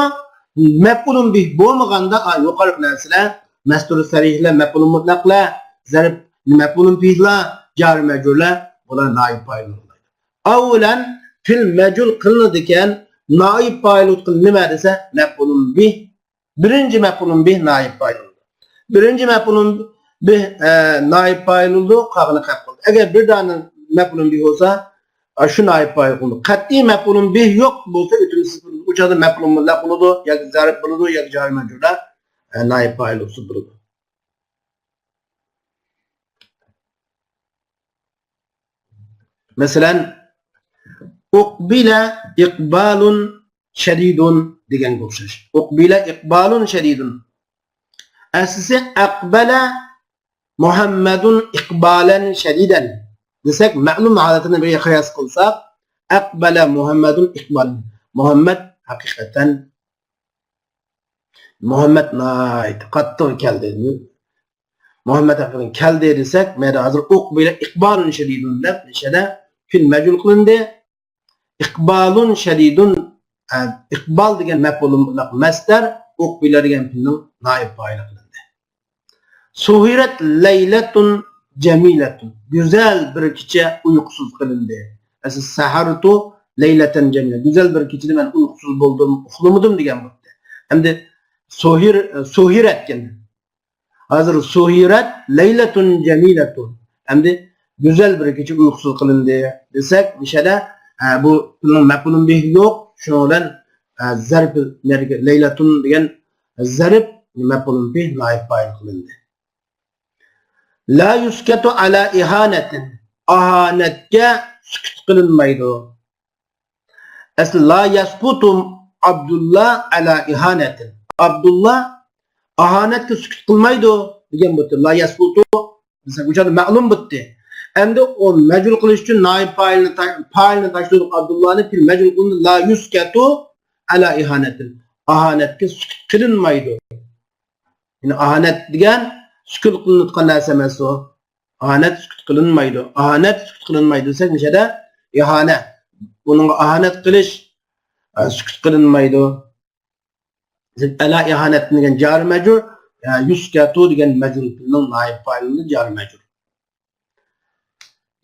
مەپئۇلۇن بىھ بولمىغاندا، ئا، يۇقىرىقى نەرسىلەر مەسدۇر سەرىھلەر، مەپئۇلۇن مۇتلەقلار، زەرب مەپئۇلۇن بىھلار، جارى مەجرۇرلار، بۇلار نائىب پائىل بولمايدۇ. ئەۋۋەلەن، پېئىل مەجھۇل قىلىنىدىكەن، نائىب پائىل بولىدىغىنى نېمە دېسە، مەپئۇلۇن بىھ. بىرىنچى مەپئۇلۇن بىھ نائىب پائىل بولىدۇ. بىرىنچى مەپئۇلۇن بىھ، ئە، نائىب پائىل بولىدۇ، قالغىنى خەپ قىلدى. ئەگەر بىر دانە مەپئۇلۇن بىھ بولسا، ئا، شۇ نائىب پائىل قىلىنىدۇ. قەتئىي مەپئۇلۇن بىھ يوق بولسا، ئۆتۈمسىز بولىدۇ. ئۇ چاغدا مەپئۇلۇن مۇتلەق بولىدۇ، ياكى زەرب بولىدۇ، ياكى جارى مەجرۇردا، ئە، نائىب پائىل بولسا بولىدۇ. مەسىلەن، ئۇقبىلە ئىقبالۇن شەدىدۇن دېگەنگە ئوخشاش. ئۇقبىلە ئىقبالۇن شەدىدۇن. ئەسلىسى ئەقبەلە مۇھەممەدۇن ئىقبالەن شەدىدەن دېسەك، مەلۇم ھالىتىنى بىرگە قىياس قىلساق، ئەقبەلە مۇھەممەدۇن ئىقبالەن. مۇھەممەد ھەقىقەتەن، مۇھەممەد ناھايىتى قاتتىق كەلدى. مۇھەممەد ھەقىقەتەن كەلدى دېسەك، مەيدە ھازىر ئۇقبىلە ئىقبالۇن شەدىدۇن دەپ، نېشەدە پېئىل مەجھۇل قىلىندى. ئىقبالۇن شەدىدۇن، ئە، ئىقبال دېگەن مەپئۇلۇن مۇتلەق مەسدەر، ئۇقبىلە دېگەن پېئىلنىڭ نائىب پائىلى قىلىندى. سۇھىرەت لەيلەتۇن جەمىلەتۇن. گۈزەل بىر كېچە ئۇيقۇسىز قىلىندى. ئەسلى سەھەرتۇ لەيلەتەن جەمىلە. گۈزەل بىر كېچىدە مەن ئۇيقۇسىز بولدۇم، ئۇخلىمىدىم دېگەن بولدى. ئەمدى سۇھىر، سۇھىرەتكەن. ھازىر سۇھىرەت لەيلەتۇن جەمىلەتۇن. ئەمدى گۈزەل بىر كېچە ئۇيقۇسىز قىلىندى دېسەك، مۇشەدە، ئە، بۇ پېئىلنىڭ مەپئۇلۇن بىھى يوق. شۇنىڭ بىلەن، ئە، زەرب، لەيلەتۇن دېگەن زەرب مەپئۇلۇن بىھ نائىب پائىل قىلىندى. لا يسكت على إهانة. ئاھانەتكە سۈكۈت قىلىنمايدۇ. ئەسلى لا يسكت عبد الله على إهانة. ئابدۇللا ئاھانەتكە سۈكۈت قىلمايدۇ دېگەن بولدى. لا يسكت دېسەك، ئۇ چاغدا مەلۇم بولدى. ئەمدى ئۇ مەجھۇل قىلىش ئۈچۈن نائىب پائىلنى تا-، پائىلنى تاشلىدۇق. ئابدۇللانى پېئىل مەجھۇل قىلدى. لا يسكت على إهانة. ئاھانەتكە سۈكۈت قىلىنمايدۇ. يەنى ئاھانەت دېگەن سۈكۈت قىلىنىدىغان نەرسە ئەمەس ئۇ. ئاھانەت سۈكۈت قىلىنمايدۇ. ئاھانەت سۈكۈت قىلىنمايدۇ دېسەك، مۇشەدە ئىھانە. بۇنىڭغا ئاھانەت قىلىش، ئە، سۈكۈت قىلىنمايدۇ. ئەلا ئىھانەت دېگەن جارى مەجرۇر، ئە، يسكت دېگەن مەجرۇر پېئىلنىڭ نائىب پائىلى جارى مەجرۇر.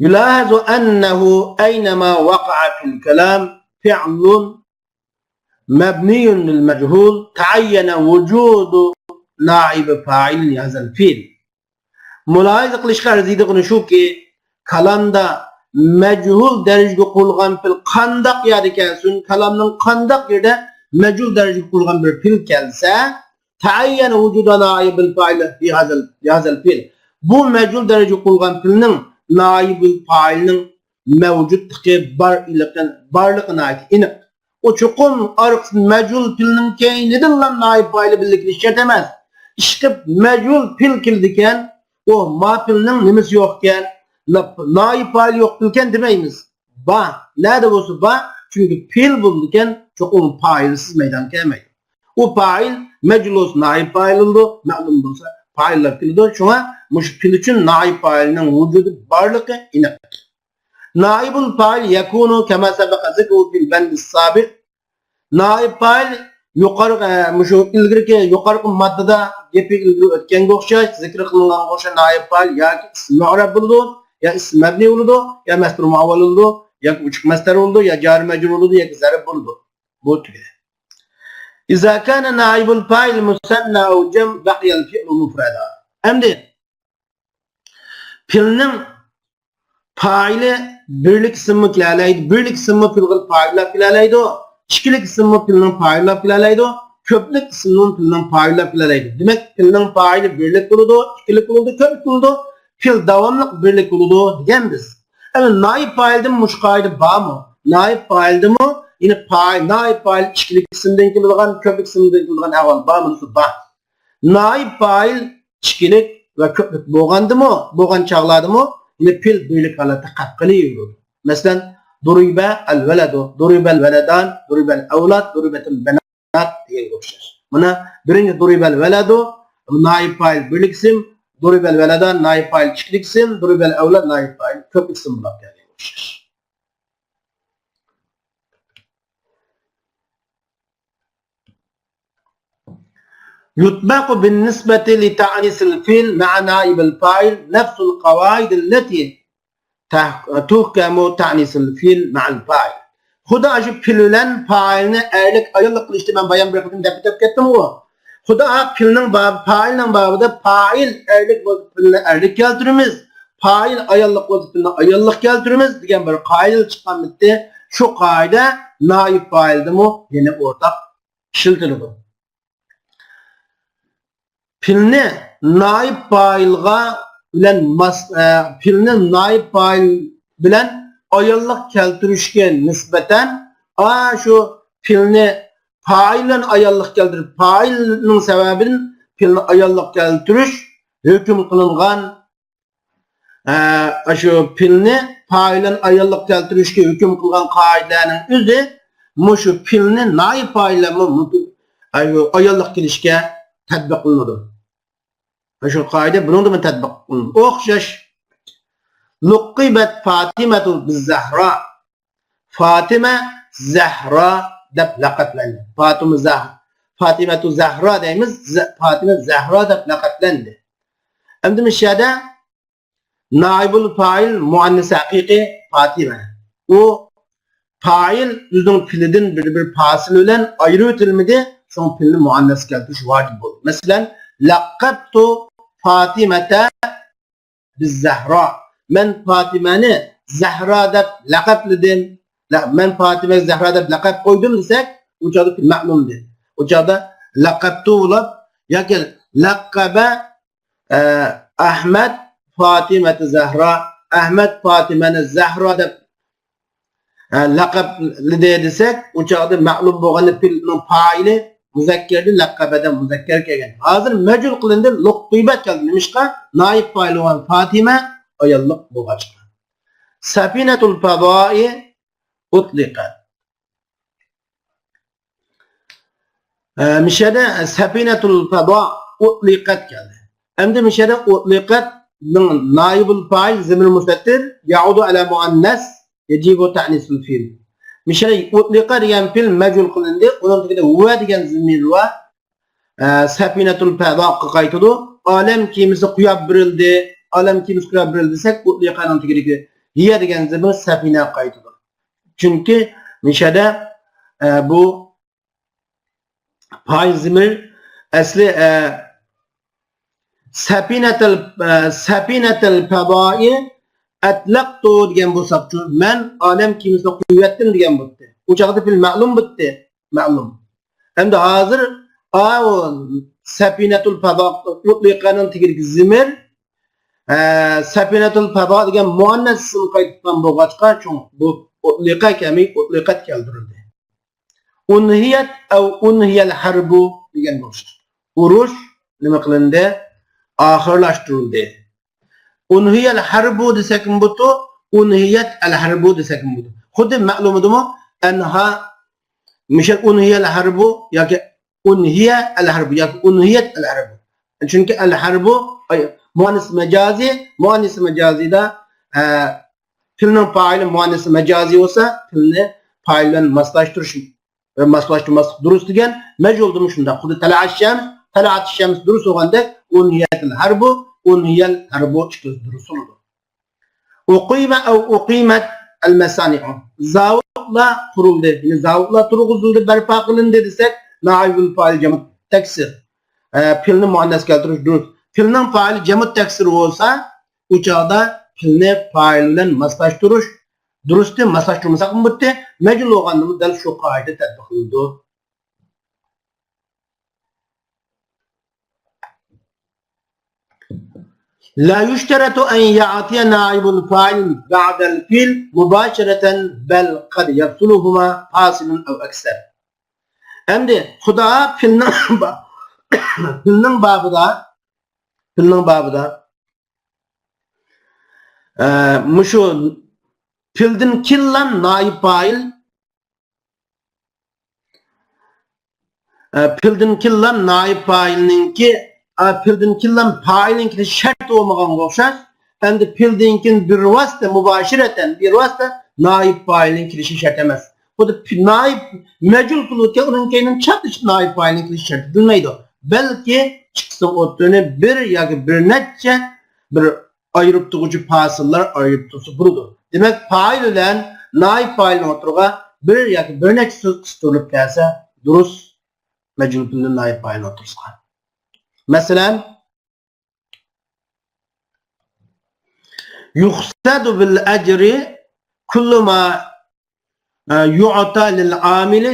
يلاحظ أنه أينما وقع في الكلام فعل مبني للمجهول تعين وجود نائب فاعل لهذا الفعل. مۇلاھىزە قىلىشقا ئەرزىيدىغىنى شۇكى، كالامدا مەجھۇل دەرىجىگە قۇرۇلغان پېئىل قانداق يەردە كەلسۇن، كالامنىڭ قانداق يېرىدە مەجھۇل دەرىجىگە قۇرۇلغان بىر پېئىل كەلسە، تعين وجود نائب الفاعل لهذا الفعل. بۇ مەجھۇل دەرىجىگە قۇرۇلغان پېئىلنىڭ نائىبۇل پائىلنىڭ مەۋجۇتلۇقى، بار ئېنىقى، بارلىقى ناھايىتى ئېنىق. ئۇ چوقۇم ئارقىسىدىن مەجھۇل پېئىلنىڭ كەينىدىنلا نائىب پائىلى بىللە كېلىشى شەرت ئەمەس. ئىشقىلىپ مەجھۇل پېئىل كېلىدىكەن، ئۇ ما پېئىلنىڭ نېمىسى يوقكەن؟ نائىب پائىلى يوق پېئىلكەن دېمەيمىز. بار. نەدە بولسا بار. چۈنكى پېئىل بولىدىكەن، چوقۇم پائىلسىز مەيدانغا كەلمەيدۇ. ئۇ پائىل مەجھۇل بولسا نائىب پائىل بولىدۇ، مەلۇم بولسا پائىللاپ كېلىدۇ. شۇڭا مۇشۇ پېئىل ئۈچۈن نائىب پائىلنىڭ ۋۇجۇدى، بارلىقى ئېنىق. نائىبۇل پائىل يەكۇنۇ كەما سەبەقە زىكرۇھۇ فىل بەندىس سابىق. نائىب پائىل يۇقىرىقى، ئە، مۇشۇ ئىلگىرىكى يۇقىرىقى ماددىدا گېپى ئىلگىرى ئۆتكەنگە ئوخشاش، زىكىر قىلىنغانغا ئوخشاش نائىب پائىل ياكى ئىسمى مۇئرەب بولىدۇ، يا ئىسمى مەبنىي بولىدۇ، يا مەستۇر مۇئەۋۋەل بولىدۇ، ياكى ئوچۇق مەستەر بولىدۇ، يا جارى مەجرۇر بولىدۇ، ياكى زەرپ بولىدۇ. بۇ تۈگىدى. إذا كان نائب الفاعل مثنى أو جمع بقي الفعل مفردا. ئەمدى پېئىلنىڭ پائىلى بىرلىك ئىسىممۇ كېلەلەيدۇ، بىرلىك ئىسىممۇ پېئىلغا پائىل بولۇپ كېلەلەيدۇ، ئىككىلىك ئىسىممۇ پېئىلنىڭ پائىلى بولۇپ كېلەلەيدۇ، كۆپلۈك ئىسىممۇ پېئىلنىڭ پائىلى بولۇپ كېلەلەيدۇ. دېمەك، پېئىلنىڭ پائىلى بىرلىك بولىدۇ، ئىككىلىك بولىدۇ، كۆپلۈك بولىدۇ، پېئىل داۋاملىق بىرلىك بولىدۇ دېگەن بىز. ئەمما نائىب پائىلدىمۇ مۇشۇ قائىدە بارمۇ؟ نائىب پائىلدىمۇ، يەنى پائىل، نائىب پائىل ئىككىلىك ئىسىمدىن كېلىدىغان، كۆپلۈك ئىسىمدىن كېلىدىغان ئەھۋال بارمۇ دېسە بار. نائىب پائىل ئىككىلىك ۋە كۆپلۈك بولغاندىمۇ، بولغان چاغلاردىمۇ يەنە پېئىل بىرلىك ھالەتتە قېلىپ قېلىۋېرىدۇ. مەسىلەن، ضرب الولد، ضرب الولدان، ضرب الأولاد، ضربت البنات دېگەنگە ئوخشاش. مانا، بىرىنچى ضرب الولد نائىب پائىل بىرلىك ئىسىم، ضرب الولدان نائىب پائىل ئىككىلىك ئىسىم، ضرب الأولاد نائىب پائىل كۆپلۈك ئىسىم بولۇپ كەلگەنگە ئوخشاش. يطبق بالنسبة لتأنيث الفعل مع نائب الفاعل نفس القواعد التي تح-، تحكم تأنيث الفعل مع الفاعل. خۇددى شۇ پېئىل بىلەن پائىلنى ئەرلىك، ئاياللىق قىلىشنى مەن بايام بىر قېتىم دەپ ئۆتۈپ كەتتىمغۇ. خۇددى پېئىلنىڭ بابى، پائىلنىڭ بابىدا پائىل ئەرلىك بولسا پېئىلنى ئەرلىك كەلتۈرىمىز، پائىل ئاياللىق بولسا پېئىلنى ئاياللىق كەلتۈرىمىز دېگەن بىر قائىدە چىققان ئىدى. شۇ قائىدە نائىب پائىلدىمۇ يەنە ئورتاق ئىشلىتىلىدۇ. پېئىلنى نائىب پائىلغا بىلەن ماس-، ئە، پېئىلنى نائىب پائىل بىلەن ئاياللىق كەلتۈرۈشكە نىسبەتەن، ئا، شۇ پېئىلنى پائىل بىلەن ئاياللىق كەلتۈرۈپ، پائىلنىڭ سەۋەبىدىن پېئىلنى ئاياللىق كەلتۈرۈش ھۆكۈم قىلىنغان ئە، ئاشۇ پېئىلنى پائىل بىلەن ئاياللىق كەلتۈرۈشكە ھۆكۈم قىلغان قائىدىلەرنىڭ ئۆزى مۇشۇ پېئىلنى نائىب پائىل بىلەنمۇ مۇمكىن، ئاياللىق قىلىشكە تەتبىقلىنىدۇ. شۇ قائىدە بۇنىڭدىمۇ تەتبىقلىنىدۇ. ئوخشاش. لقبت فاطمة بالزهراء. فاتىمە زەھرا دەپ لەقەپلەندى. فاتىمە زەھ-، فاتىمەتۇ زەھرا دەيمىز، زە-، فاتىمە زەھرا دەپ لەقەپلەندى. ئەمدى مۇشۇ يەردە نائىبۇل پائىل مۇئەننەس ھەقىقىي فاتىمە. ئۇ پائىل ئۆزىنىڭ پېئىلىدىن بىر، بىر پاسىل بىلەن ئايرىۋېتىلمىدى، شۇڭا پېئىلنى مۇئەننەس كەلتۈرۈش ۋاجىپ بولدى. مەسىلەن، لەقەپتۇ فاتىمەتە بىززەھرا. مەن پاتىمەنى زەھرا دەپ لەقەپلىدىم. لە-، مەن پاتىمەگە زەھرا دەپ لەقەپ قويدۇم دېسەك، ئۇ چاغدا مەلۇمدى. ئۇ چاغدا لەقەپتۇ بولۇپ ياكى لەققەبە، ئە، ئەھمەد فاتىمەتە زەھرا، ئەھمەد پاتىمەنى زەھرا دەپ ھە، لەقەپلىدى دېسەك، ئۇ چاغدا مەلۇم بولغان پېئىلنىڭ پائىلى مۇزەككەردىن لەقەبەدە مۇزەككەر كەلگەن. ھازىر مەجھۇل قىلىندى، لۇقىبەت كەلدى. نېمىشقا؟ نائىب پائىل بولغان فاتىمە ئاياللىق بولغاچقا. سەفىنەتۇل پەزائى ئۇتلىقەت. ئە، مىشەدە سەفىنەتۇل پەزا ئۇتلىقەت كەلدى. ئەمدى مىشەدە ئۇتلىقەتنىڭ نائىبۇل پائىل زىمىر مۇستەتىر يەئۇدۇ ئەلە مۇئەننەس يەجىبۇ تەئنىسۇل فىئل. مىشەدە ئۇتلىقە دېگەن پېئىل مەجھۇل قىلىندى. ئۇنىڭ تېگىدە ھۇۋە دېگەن زىمىر بار. ئە، سەفىنەتۇل پەزاغا قايتىدۇ. ئالەم كېمىسى قۇياپ بېرىلدى. ئالەم كېمىسى قۇياپ بېرىلدى دېسەك، ئۇتلىقەنىڭ تېگىدىكى ھىيە دېگەن زىمىر سەفىنەگە قايتىدۇ. چۈنكى مىشەدە، ئە، بۇ پائىل زىمىر ئەسلى، ئە، سەپىنەتەل، ئە، سەپىنەتەل پەزائى ئەتلەقتۇ دېگەن بولساقچۇ، مەن ئالەم كېمىسىنى قويۇۋەتتىم دېگەن بولاتتى. ئۇ چاغدا پېئىل مەلۇم بولاتتى. مەلۇم. ئەمدى ھازىر، ئاۋۇ سەپىنەتۇل پەزا ئۇتلىقەنىڭ تېگىدىكى زىمىر، ئە، سەپىنەتۇل پەزا دېگەن مۇئەننەس ئىسىمغا قايتىدىغان بولغاچقا، چوڭ بۇ ئۇتلىقە كەلمەي ئۇتلىقەت كەلتۈرۈلدى. ئۇنھىيەت ئەۋ ئۇنھىيەل ھەربۇ دېگەن ئوخشاش. ئۇرۇش نېمە قىلىندى؟ ئاخىرلاشتۇرۇلدى. ئۇنھىيەل ھەربۇ دېسەكمۇ بولىدۇ، ئۇنھىيەت ئەل ھەربۇ دېسەكمۇ بولىدۇ. خۇددى مەلۇمىدىمۇ ئەنھا، مىشەل ئۇنھىيەل ھەربۇ ياكى ئۇنھىيە ئەل ھەربۇ ياكى ئۇنھىيەت ئەل ھەربۇ. چۈنكى ئەل ھەربۇ، ئاي، مۇئەننەس مەجازى، مۇئەننەس مەجازىدا، ئە، پېئىلنىڭ پائىلى مۇئەننەس مەجازى بولسا، پېئىلنى پائىل بىلەن ماسلاشتۇرۇش ۋە ماسلاشتۇرماسلىق دۇرۇس دېگەن، مەجھۇلدىمۇ شۇنداق. خۇددى تەلەئەت شەمس، تەلەئەت شەمس دۇرۇس بولغاندەك، ئۇنھىيەتىل ھەربۇ، ئۇنھىيەل ھەربۇ ئىككىلىسى دۇرۇس بولىدۇ. ئۇقىمە ئەۋ ئۇقىمەت ئەل مەسانىئۇ. زاۋۇتلار قۇرۇلدى. يەنى زاۋۇتلار تۇرغۇزۇلدى، بەرپا قىلىندى دېسەك، نائىبۇل پائىل جەمۇ تەكسىر. ئە، پېئىلنى مۇئەننەس كەلتۈرۈش دۇرۇس. پېئىلنىڭ پائىلى جەمۇ تەكسىر بولسا، ئۇ چاغدا پېئىلنى پائىل بىلەن ماسلاشتۇرۇش دۇرۇستى، ماسلاشتۇرمىساقمۇ بولاتتى. مەجھۇل بولغاندىمۇ دەل شۇ قائىدە تەتبىق قىلىنىدۇ. لا يشترط أن يأتي نائب الفاعل بعد الفعل مباشرة، بل قد يفصلهما فاصل أو أكثر. ئەمدى خۇدا پېئىلنىڭ با-، پېئىلنىڭ بابىدا، پېئىلنىڭ بابىدا، ئە، مۇشۇ پېئىلدىن كېيىنلا نائىب پائىل ئە، پېئىلدىن كېيىنلا نائىب پائىلنىڭكى، ئە، پېئىلدىن كېيىنلا پائىلنىڭ كېلىشى شەرت بولمىغانغا ئوخشاش، ئەمدى پېئىلدىن كېيىن بىر ۋاسىتە، مۇباشىرەتەن بىر ۋاسىتە نائىب پائىلنىڭ كېلىشى شەرت ئەمەس. خۇددى پې-، نائىب مەجھۇل پېئىل ئۆتكەن، ئۇنىڭ كەينىدىن چاپلىشىپ نائىب پائىلنىڭ كېلىشى شەرت دېيىلمەيدۇ. بەلكى ئىككىسىنىڭ ئوتتۇرىنى بىر ياكى بىر نەچچە بىر ئايرىپ تۇرغۇچى پاسىللار ئايرىپ تۇرسا بولىدۇ. دېمەك، پائىل بىلەن نائىب پائىلنىڭ ئوتتۇرىغا بىر ياكى بىر نەچچە سۆز قىستۇرۇلۇپ كەلسە، دۇرۇس مەجھۇل پېئىلدىن نائىب پائىلنىڭ ئوتتۇرىسىغا. مەسىلەن، يحسد بالأجر كل ما يعطى للعامل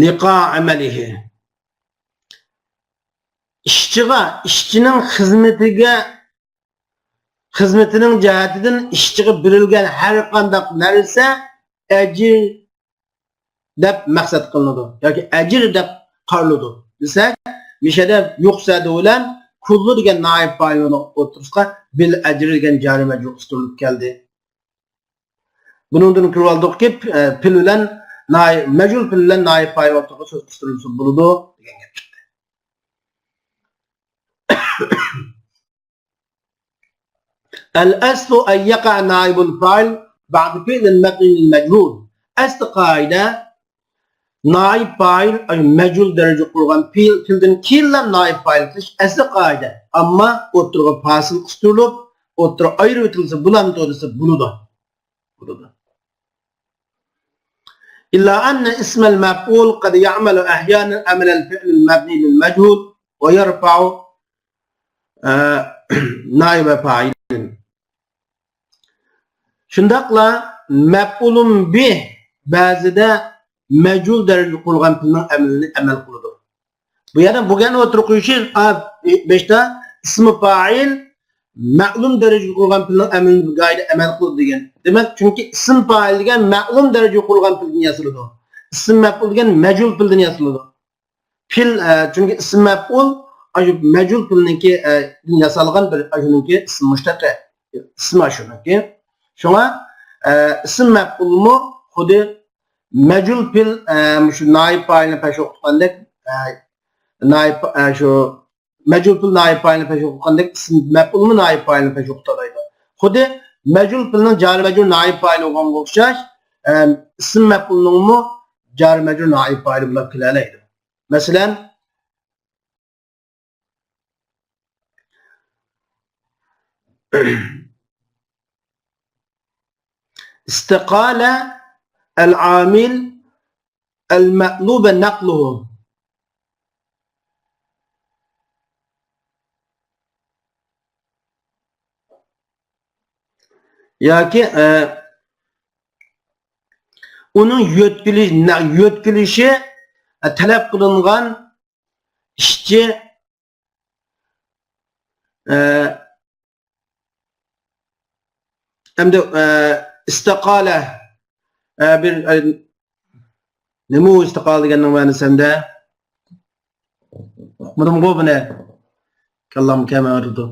لقاء عمله. ئىشچىغا، ئىشچىنىڭ خىزمىتىگە، خىزمىتىنىڭ جەھەتىدىن ئىشچىغا بېرىلگەن ھەر قانداق نەرسە ئەجىر دەپ مەقسەت قىلىنىدۇ ياكى ئەجىر دەپ قارىلىدۇ دېسەك، مىشەدە يۇقسەدۇ بىلەن كۇللۇ دېگەن نائىب پائىلنىڭ ئوتتۇرىسىغا بىل ئەجرى دېگەن جارى مەجرۇر قىستۇرۇلۇپ كەلدى. بۇنىڭدىن كۆرۈۋالدۇقكى، پېئىل بىلەن نائىب، مەجھۇل پېئىل بىلەن نائىب پائىل ئوتتۇرىغا سۆز قىستۇرۇلسا بولىدۇ دېگەن گەپ چىقتى. الأصل أن يقع نائب الفاعل بعد فعل مبني للمجهول. ئەسلى قائىدە، نائىب پائىل، مەجھۇل دەرىجە قۇرغان پېئىل، پېئىلدىن كېيىنلا نائىب پائىل قىلىش ئەسلى قائىدە. ئەمما ئوتتۇرىغا پاسىل قىستۇرۇلۇپ، ئوتتۇرا ئايرىۋېتىلسە بولامدۇ دېسە، بولىدۇ. بولىدۇ. إلا أن اسم المفعول قد يعمل أحيانا عمل الفعل المبني للمجهول ويرفع، ئە، نائب فاعل. شۇنداقلا مەپئۇلۇن بىھ بەزىدە مەجھۇل دەرىجىدە قۇرۇلغان پېئىلنىڭ ئەمىلىنى ئەمەل قىلىدۇ. بۇ يەردە بۇ گەپنى ئوتتۇرىغا قويۇشى، ئا، بەشتە ئىسمى پائىل مەلۇم دەرىجىدە قۇرۇلغان پېئىلنىڭ ئەمىلىنى بىر گايىدە ئەمەل قىلىدۇ دېگەن. دېمەك، چۈنكى ئىسىم پائىل دېگەن مەلۇم دەرىجىدە قۇرۇلغان پېئىلدىن ياسىلىدۇ. ئىسىم مەپئۇل دېگەن مەجھۇل پېئىلدىن ياسىلىدۇ. پېئىل، ئە، چۈنكى ئىسىم مەپئۇل، ئاشۇ مەجھۇل پېئىلنىڭكى، ئە، دىن ياسالغان بىر، ئاشۇنىڭكى ئىسىم مۇشتەقى. ئىسىم ئاشۇنىڭكى. شۇڭا، ئە، ئىسىم مەپئۇلمۇ خۇددى مەجھۇل پېئىل، ئە، مۇشۇ نائىب پائىلنى پەش ئوقۇتقاندەك، ئە، نائىب، ئە، شۇ مەجھۇل پېئىل نائىب پائىلنى پەش ئوقۇتقاندەك، ئىسىم مەپئۇلمۇ نائىب پائىلنى پەش ئوقۇتالايدۇ. خۇددى مەجھۇل پېئىلنىڭ جارى مەجرۇر نائىب پائىلى بولغانغا ئوخشاش، ئە، ئىسىم مەپئۇلنىڭمۇ جارى مەجرۇر نائىب پائىلى بولۇپ كېلەلەيدۇ. مەسىلەن، استقال العامل المطلوب نقله. ياكى، ئە، ئۇنىڭ يۆتكىلىش-، نە-، يۆتكىلىشى، ئە، تەلەپ قىلىنغان ئىشچى، ئە، ئەمدى، ئە، ئىستىقالە، ئە، بىر، ئە، نېمە ئۇ ئىستىقالە دېگەننىڭ مەنىسى ئەمدى؟ ئۇقمىدىمغۇ بۇنى. كاللام كەلمەيۋاتىدۇ.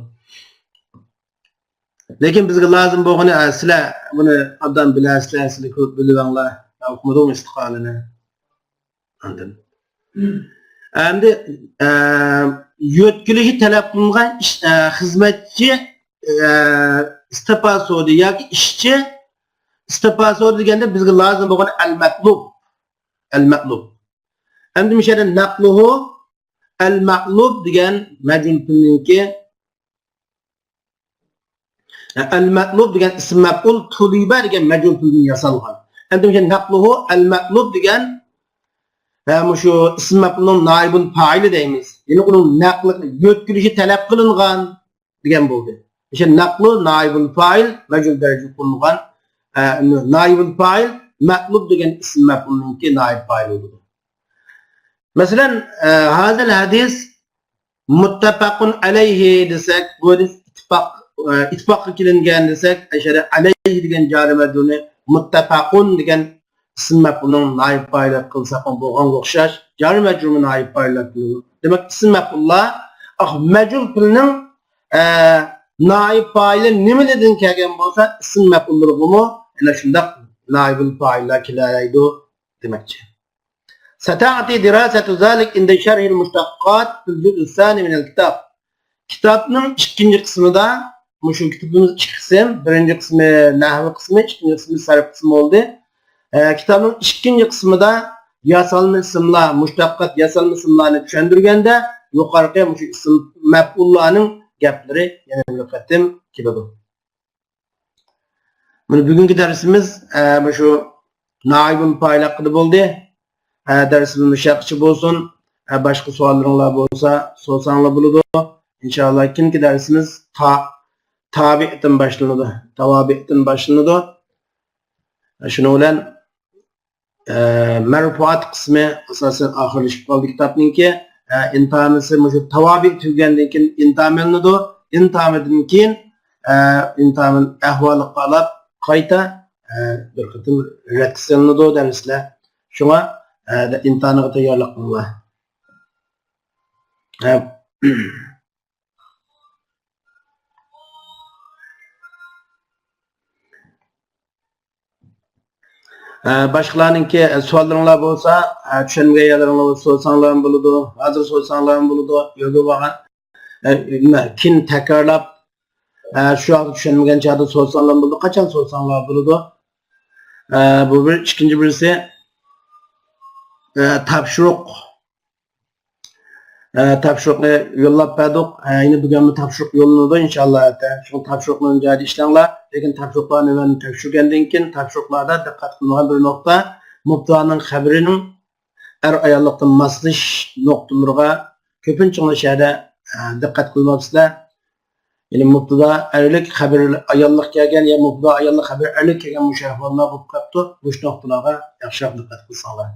لېكىن بىزگە لازىم بولغىنى، ئە، سىلەر بۇنى ئابدان بىلەسىلەر، سىلەر كۆپ بىلىۋەڭلار. مەن ئۇقمىدىم ئىستىقالىنى. ئاندىن. ئەمدى، ئە، يۆتكىلىشى تەلەپ قىلىنغان ئىش، ئە، خىزمەتچى، ئە، ئىستېپا سودى ياكى ئىشچى ئىستىپا سورىدى دېگەندە بىزگە لازىم بولغان ئەل مەتلۇب. ئەل مەتلۇب. ئەمدى مۇشۇ يەردە نەقلۇھۇ ئەل مەتلۇب دېگەن مەجھۇل پېئىلنىڭكى، ئەل مەتلۇب دېگەن ئىسم مەپئۇل، تۇلىبە دېگەن مەجھۇل پېئىلدىن ياسالغان. ئەمدى مۇشۇ نەقلۇھۇ ئەل مەتلۇب دېگەن، ھە، مۇشۇ ئىسم مەپئۇلنىڭ نائىبۇل پائىلى دەيمىز. يەنى ئۇنىڭ نەقلى، يۆتكىلىشى تەلەپ قىلىنغان دېگەن بولدى. مۇشۇ نەقلۇ نائىبۇل پائىل، مەجھۇل دەرىجىدە قوللىنىلغان، ئە، نائىبۇل پائىل، مەتلۇب دېگەن ئىسم مەپئۇلنىڭكى نائىب پائىلى بولىدۇ. مەسىلەن، ئە، ھازىل ھەدىس مۇتتەپەقۇن ئەلەيھى دېسەك، بۇ ھەدىس ئىتتىپاق، ئە، ئىتتىپاققا كېلىنگەن دېسەك، ئەشەدە ئەلەيھى دېگەن جارى مەجرۇرنى مۇتتەپەقۇن دېگەن ئىسم مەپئۇلنىڭ نائىب پائىلى قىلساق بولغانغا ئوخشاش، جارى مەجرۇرمۇ نائىب پائىللار قىلىنىدۇ. دېمەك، ئىسم مەپئۇللار، ئاھ، مەجھۇل پېئىلنىڭ، ئە، نائىب پائىلى نېمىلەردىن كەلگەن بولسا، ئىسم مەپئۇللىرىغىمۇ ئەنە شۇنداق نائىبۇل پائىللار كېلەلەيدۇ دېمەكچى. ستأتي دراسة ذلك عند شرح المشتقات في الجزء الثاني من الكتاب. كىتابنىڭ ئىككىنچى قىسمىدا، مۇشۇ كىتابىمىز ئىككى قىسىم، بىرىنچى قىسمى نەھۋى قىسمى، ئىككىنچى قىسمى سەرپ قىسمى بولدى. ئە، كىتابنىڭ ئىككىنچى قىسمىدا ياسالما ئىسىملار، مۇشتەققات ياسالما ئىسىملارنى چۈشەندۈرگەندە، يۇقىرىقى مۇشۇ ئىسىم مەپئۇللارنىڭ گەپلىرى يەنە بىر قېتىم كېلىدۇ. مانا بۈگۈنكى دەرسىمىز، ئە، مۇشۇ نائىبۇل پائىل ھەققىدە بولدى. ئە، دەرسىمىز مۇشۇ يەرگىچە بولسۇن. ئە، باشقا سوئاللىرىڭلار بولسا سورىساڭلار بولىدۇ. ئىنشائاللا كېيىنكى دەرسىمىز تا-، تابىئدىن باشلىنىدۇ. تاۋابىئدىن باشلىنىدۇ. ئە، شۇنىڭ بىلەن ئە، مەرفۇئات قىسمى ئاساسەن ئاخىرلىشىپ قالدى كىتابنىڭكى. ئە، ئىنتامىسى مۇشۇ تاۋابىئ تۈگىگەندىن كېيىن ئىنتامە ئېلىنىدۇ. ئىنتامىدىن كېيىن، ئە، ئىنتامە ئەھۋالىغا قاراپ قايتا، ئە، بىر قېتىم رەتكە سېلىنىدۇ دەرسلەر. شۇڭا، ئە، ئىنتامىغا تەييارلىق قىلىڭلار. ئە، ئە، باشقىلارنىڭكى، ئە، سوئاللىرىڭلار بولسا، ئە، چۈشەنمىگەن يەرلىرىڭلار بولسا سورىساڭلارمۇ بولىدۇ. ھازىر سورىساڭلارمۇ بولىدۇ. يولغا بارغان، ئە، نېمە، كېيىن تەكرارلاپ، ئە، شۇ ۋاقىت چۈشەنمىگەن چاغدا سورىساڭلارمۇ بولىدۇ. قاچان سورىساڭلار بولىدۇ. ئە، بۇ بىر. ئىككىنچى بىرسى، ئە، تاپشۇرۇق. ئە، تاپشۇرۇقنى يوللاپ بەردۇق. ئە، يەنە بۈگۈنمۇ تاپشۇرۇق يوللىنىدۇ، ئىنشاللا. شۇڭا تاپشۇرۇقنى جايىدا ئىشلەڭلار. لېكىن تاپشۇرۇقلارنى مەن تەكشۈرگەندىن كېيىن، تاپشۇرۇقلاردا دىققەت قىلمىغان بىر نۇقتا، مۇبتەدانىڭ خەۋىرىنىڭ ئەر-ئاياللىققا ماسلىشىش نۇقتىلىرىغا كۆپىنچە شۇ يەردە، ئە، دىققەت قىلماپسىلەر. يەنى مۇبتەدا ئەرلىك خەۋىرى ئاياللىق كەلگەن يا مۇبتەدا ئاياللىق خەۋىرى ئەرلىك كەلگەن مۇشۇ ئەھۋاللار بولۇپ قاپتۇ. مۇشۇ نۇقتىلارغا ياخشىراق دىققەت قىلساڭلار.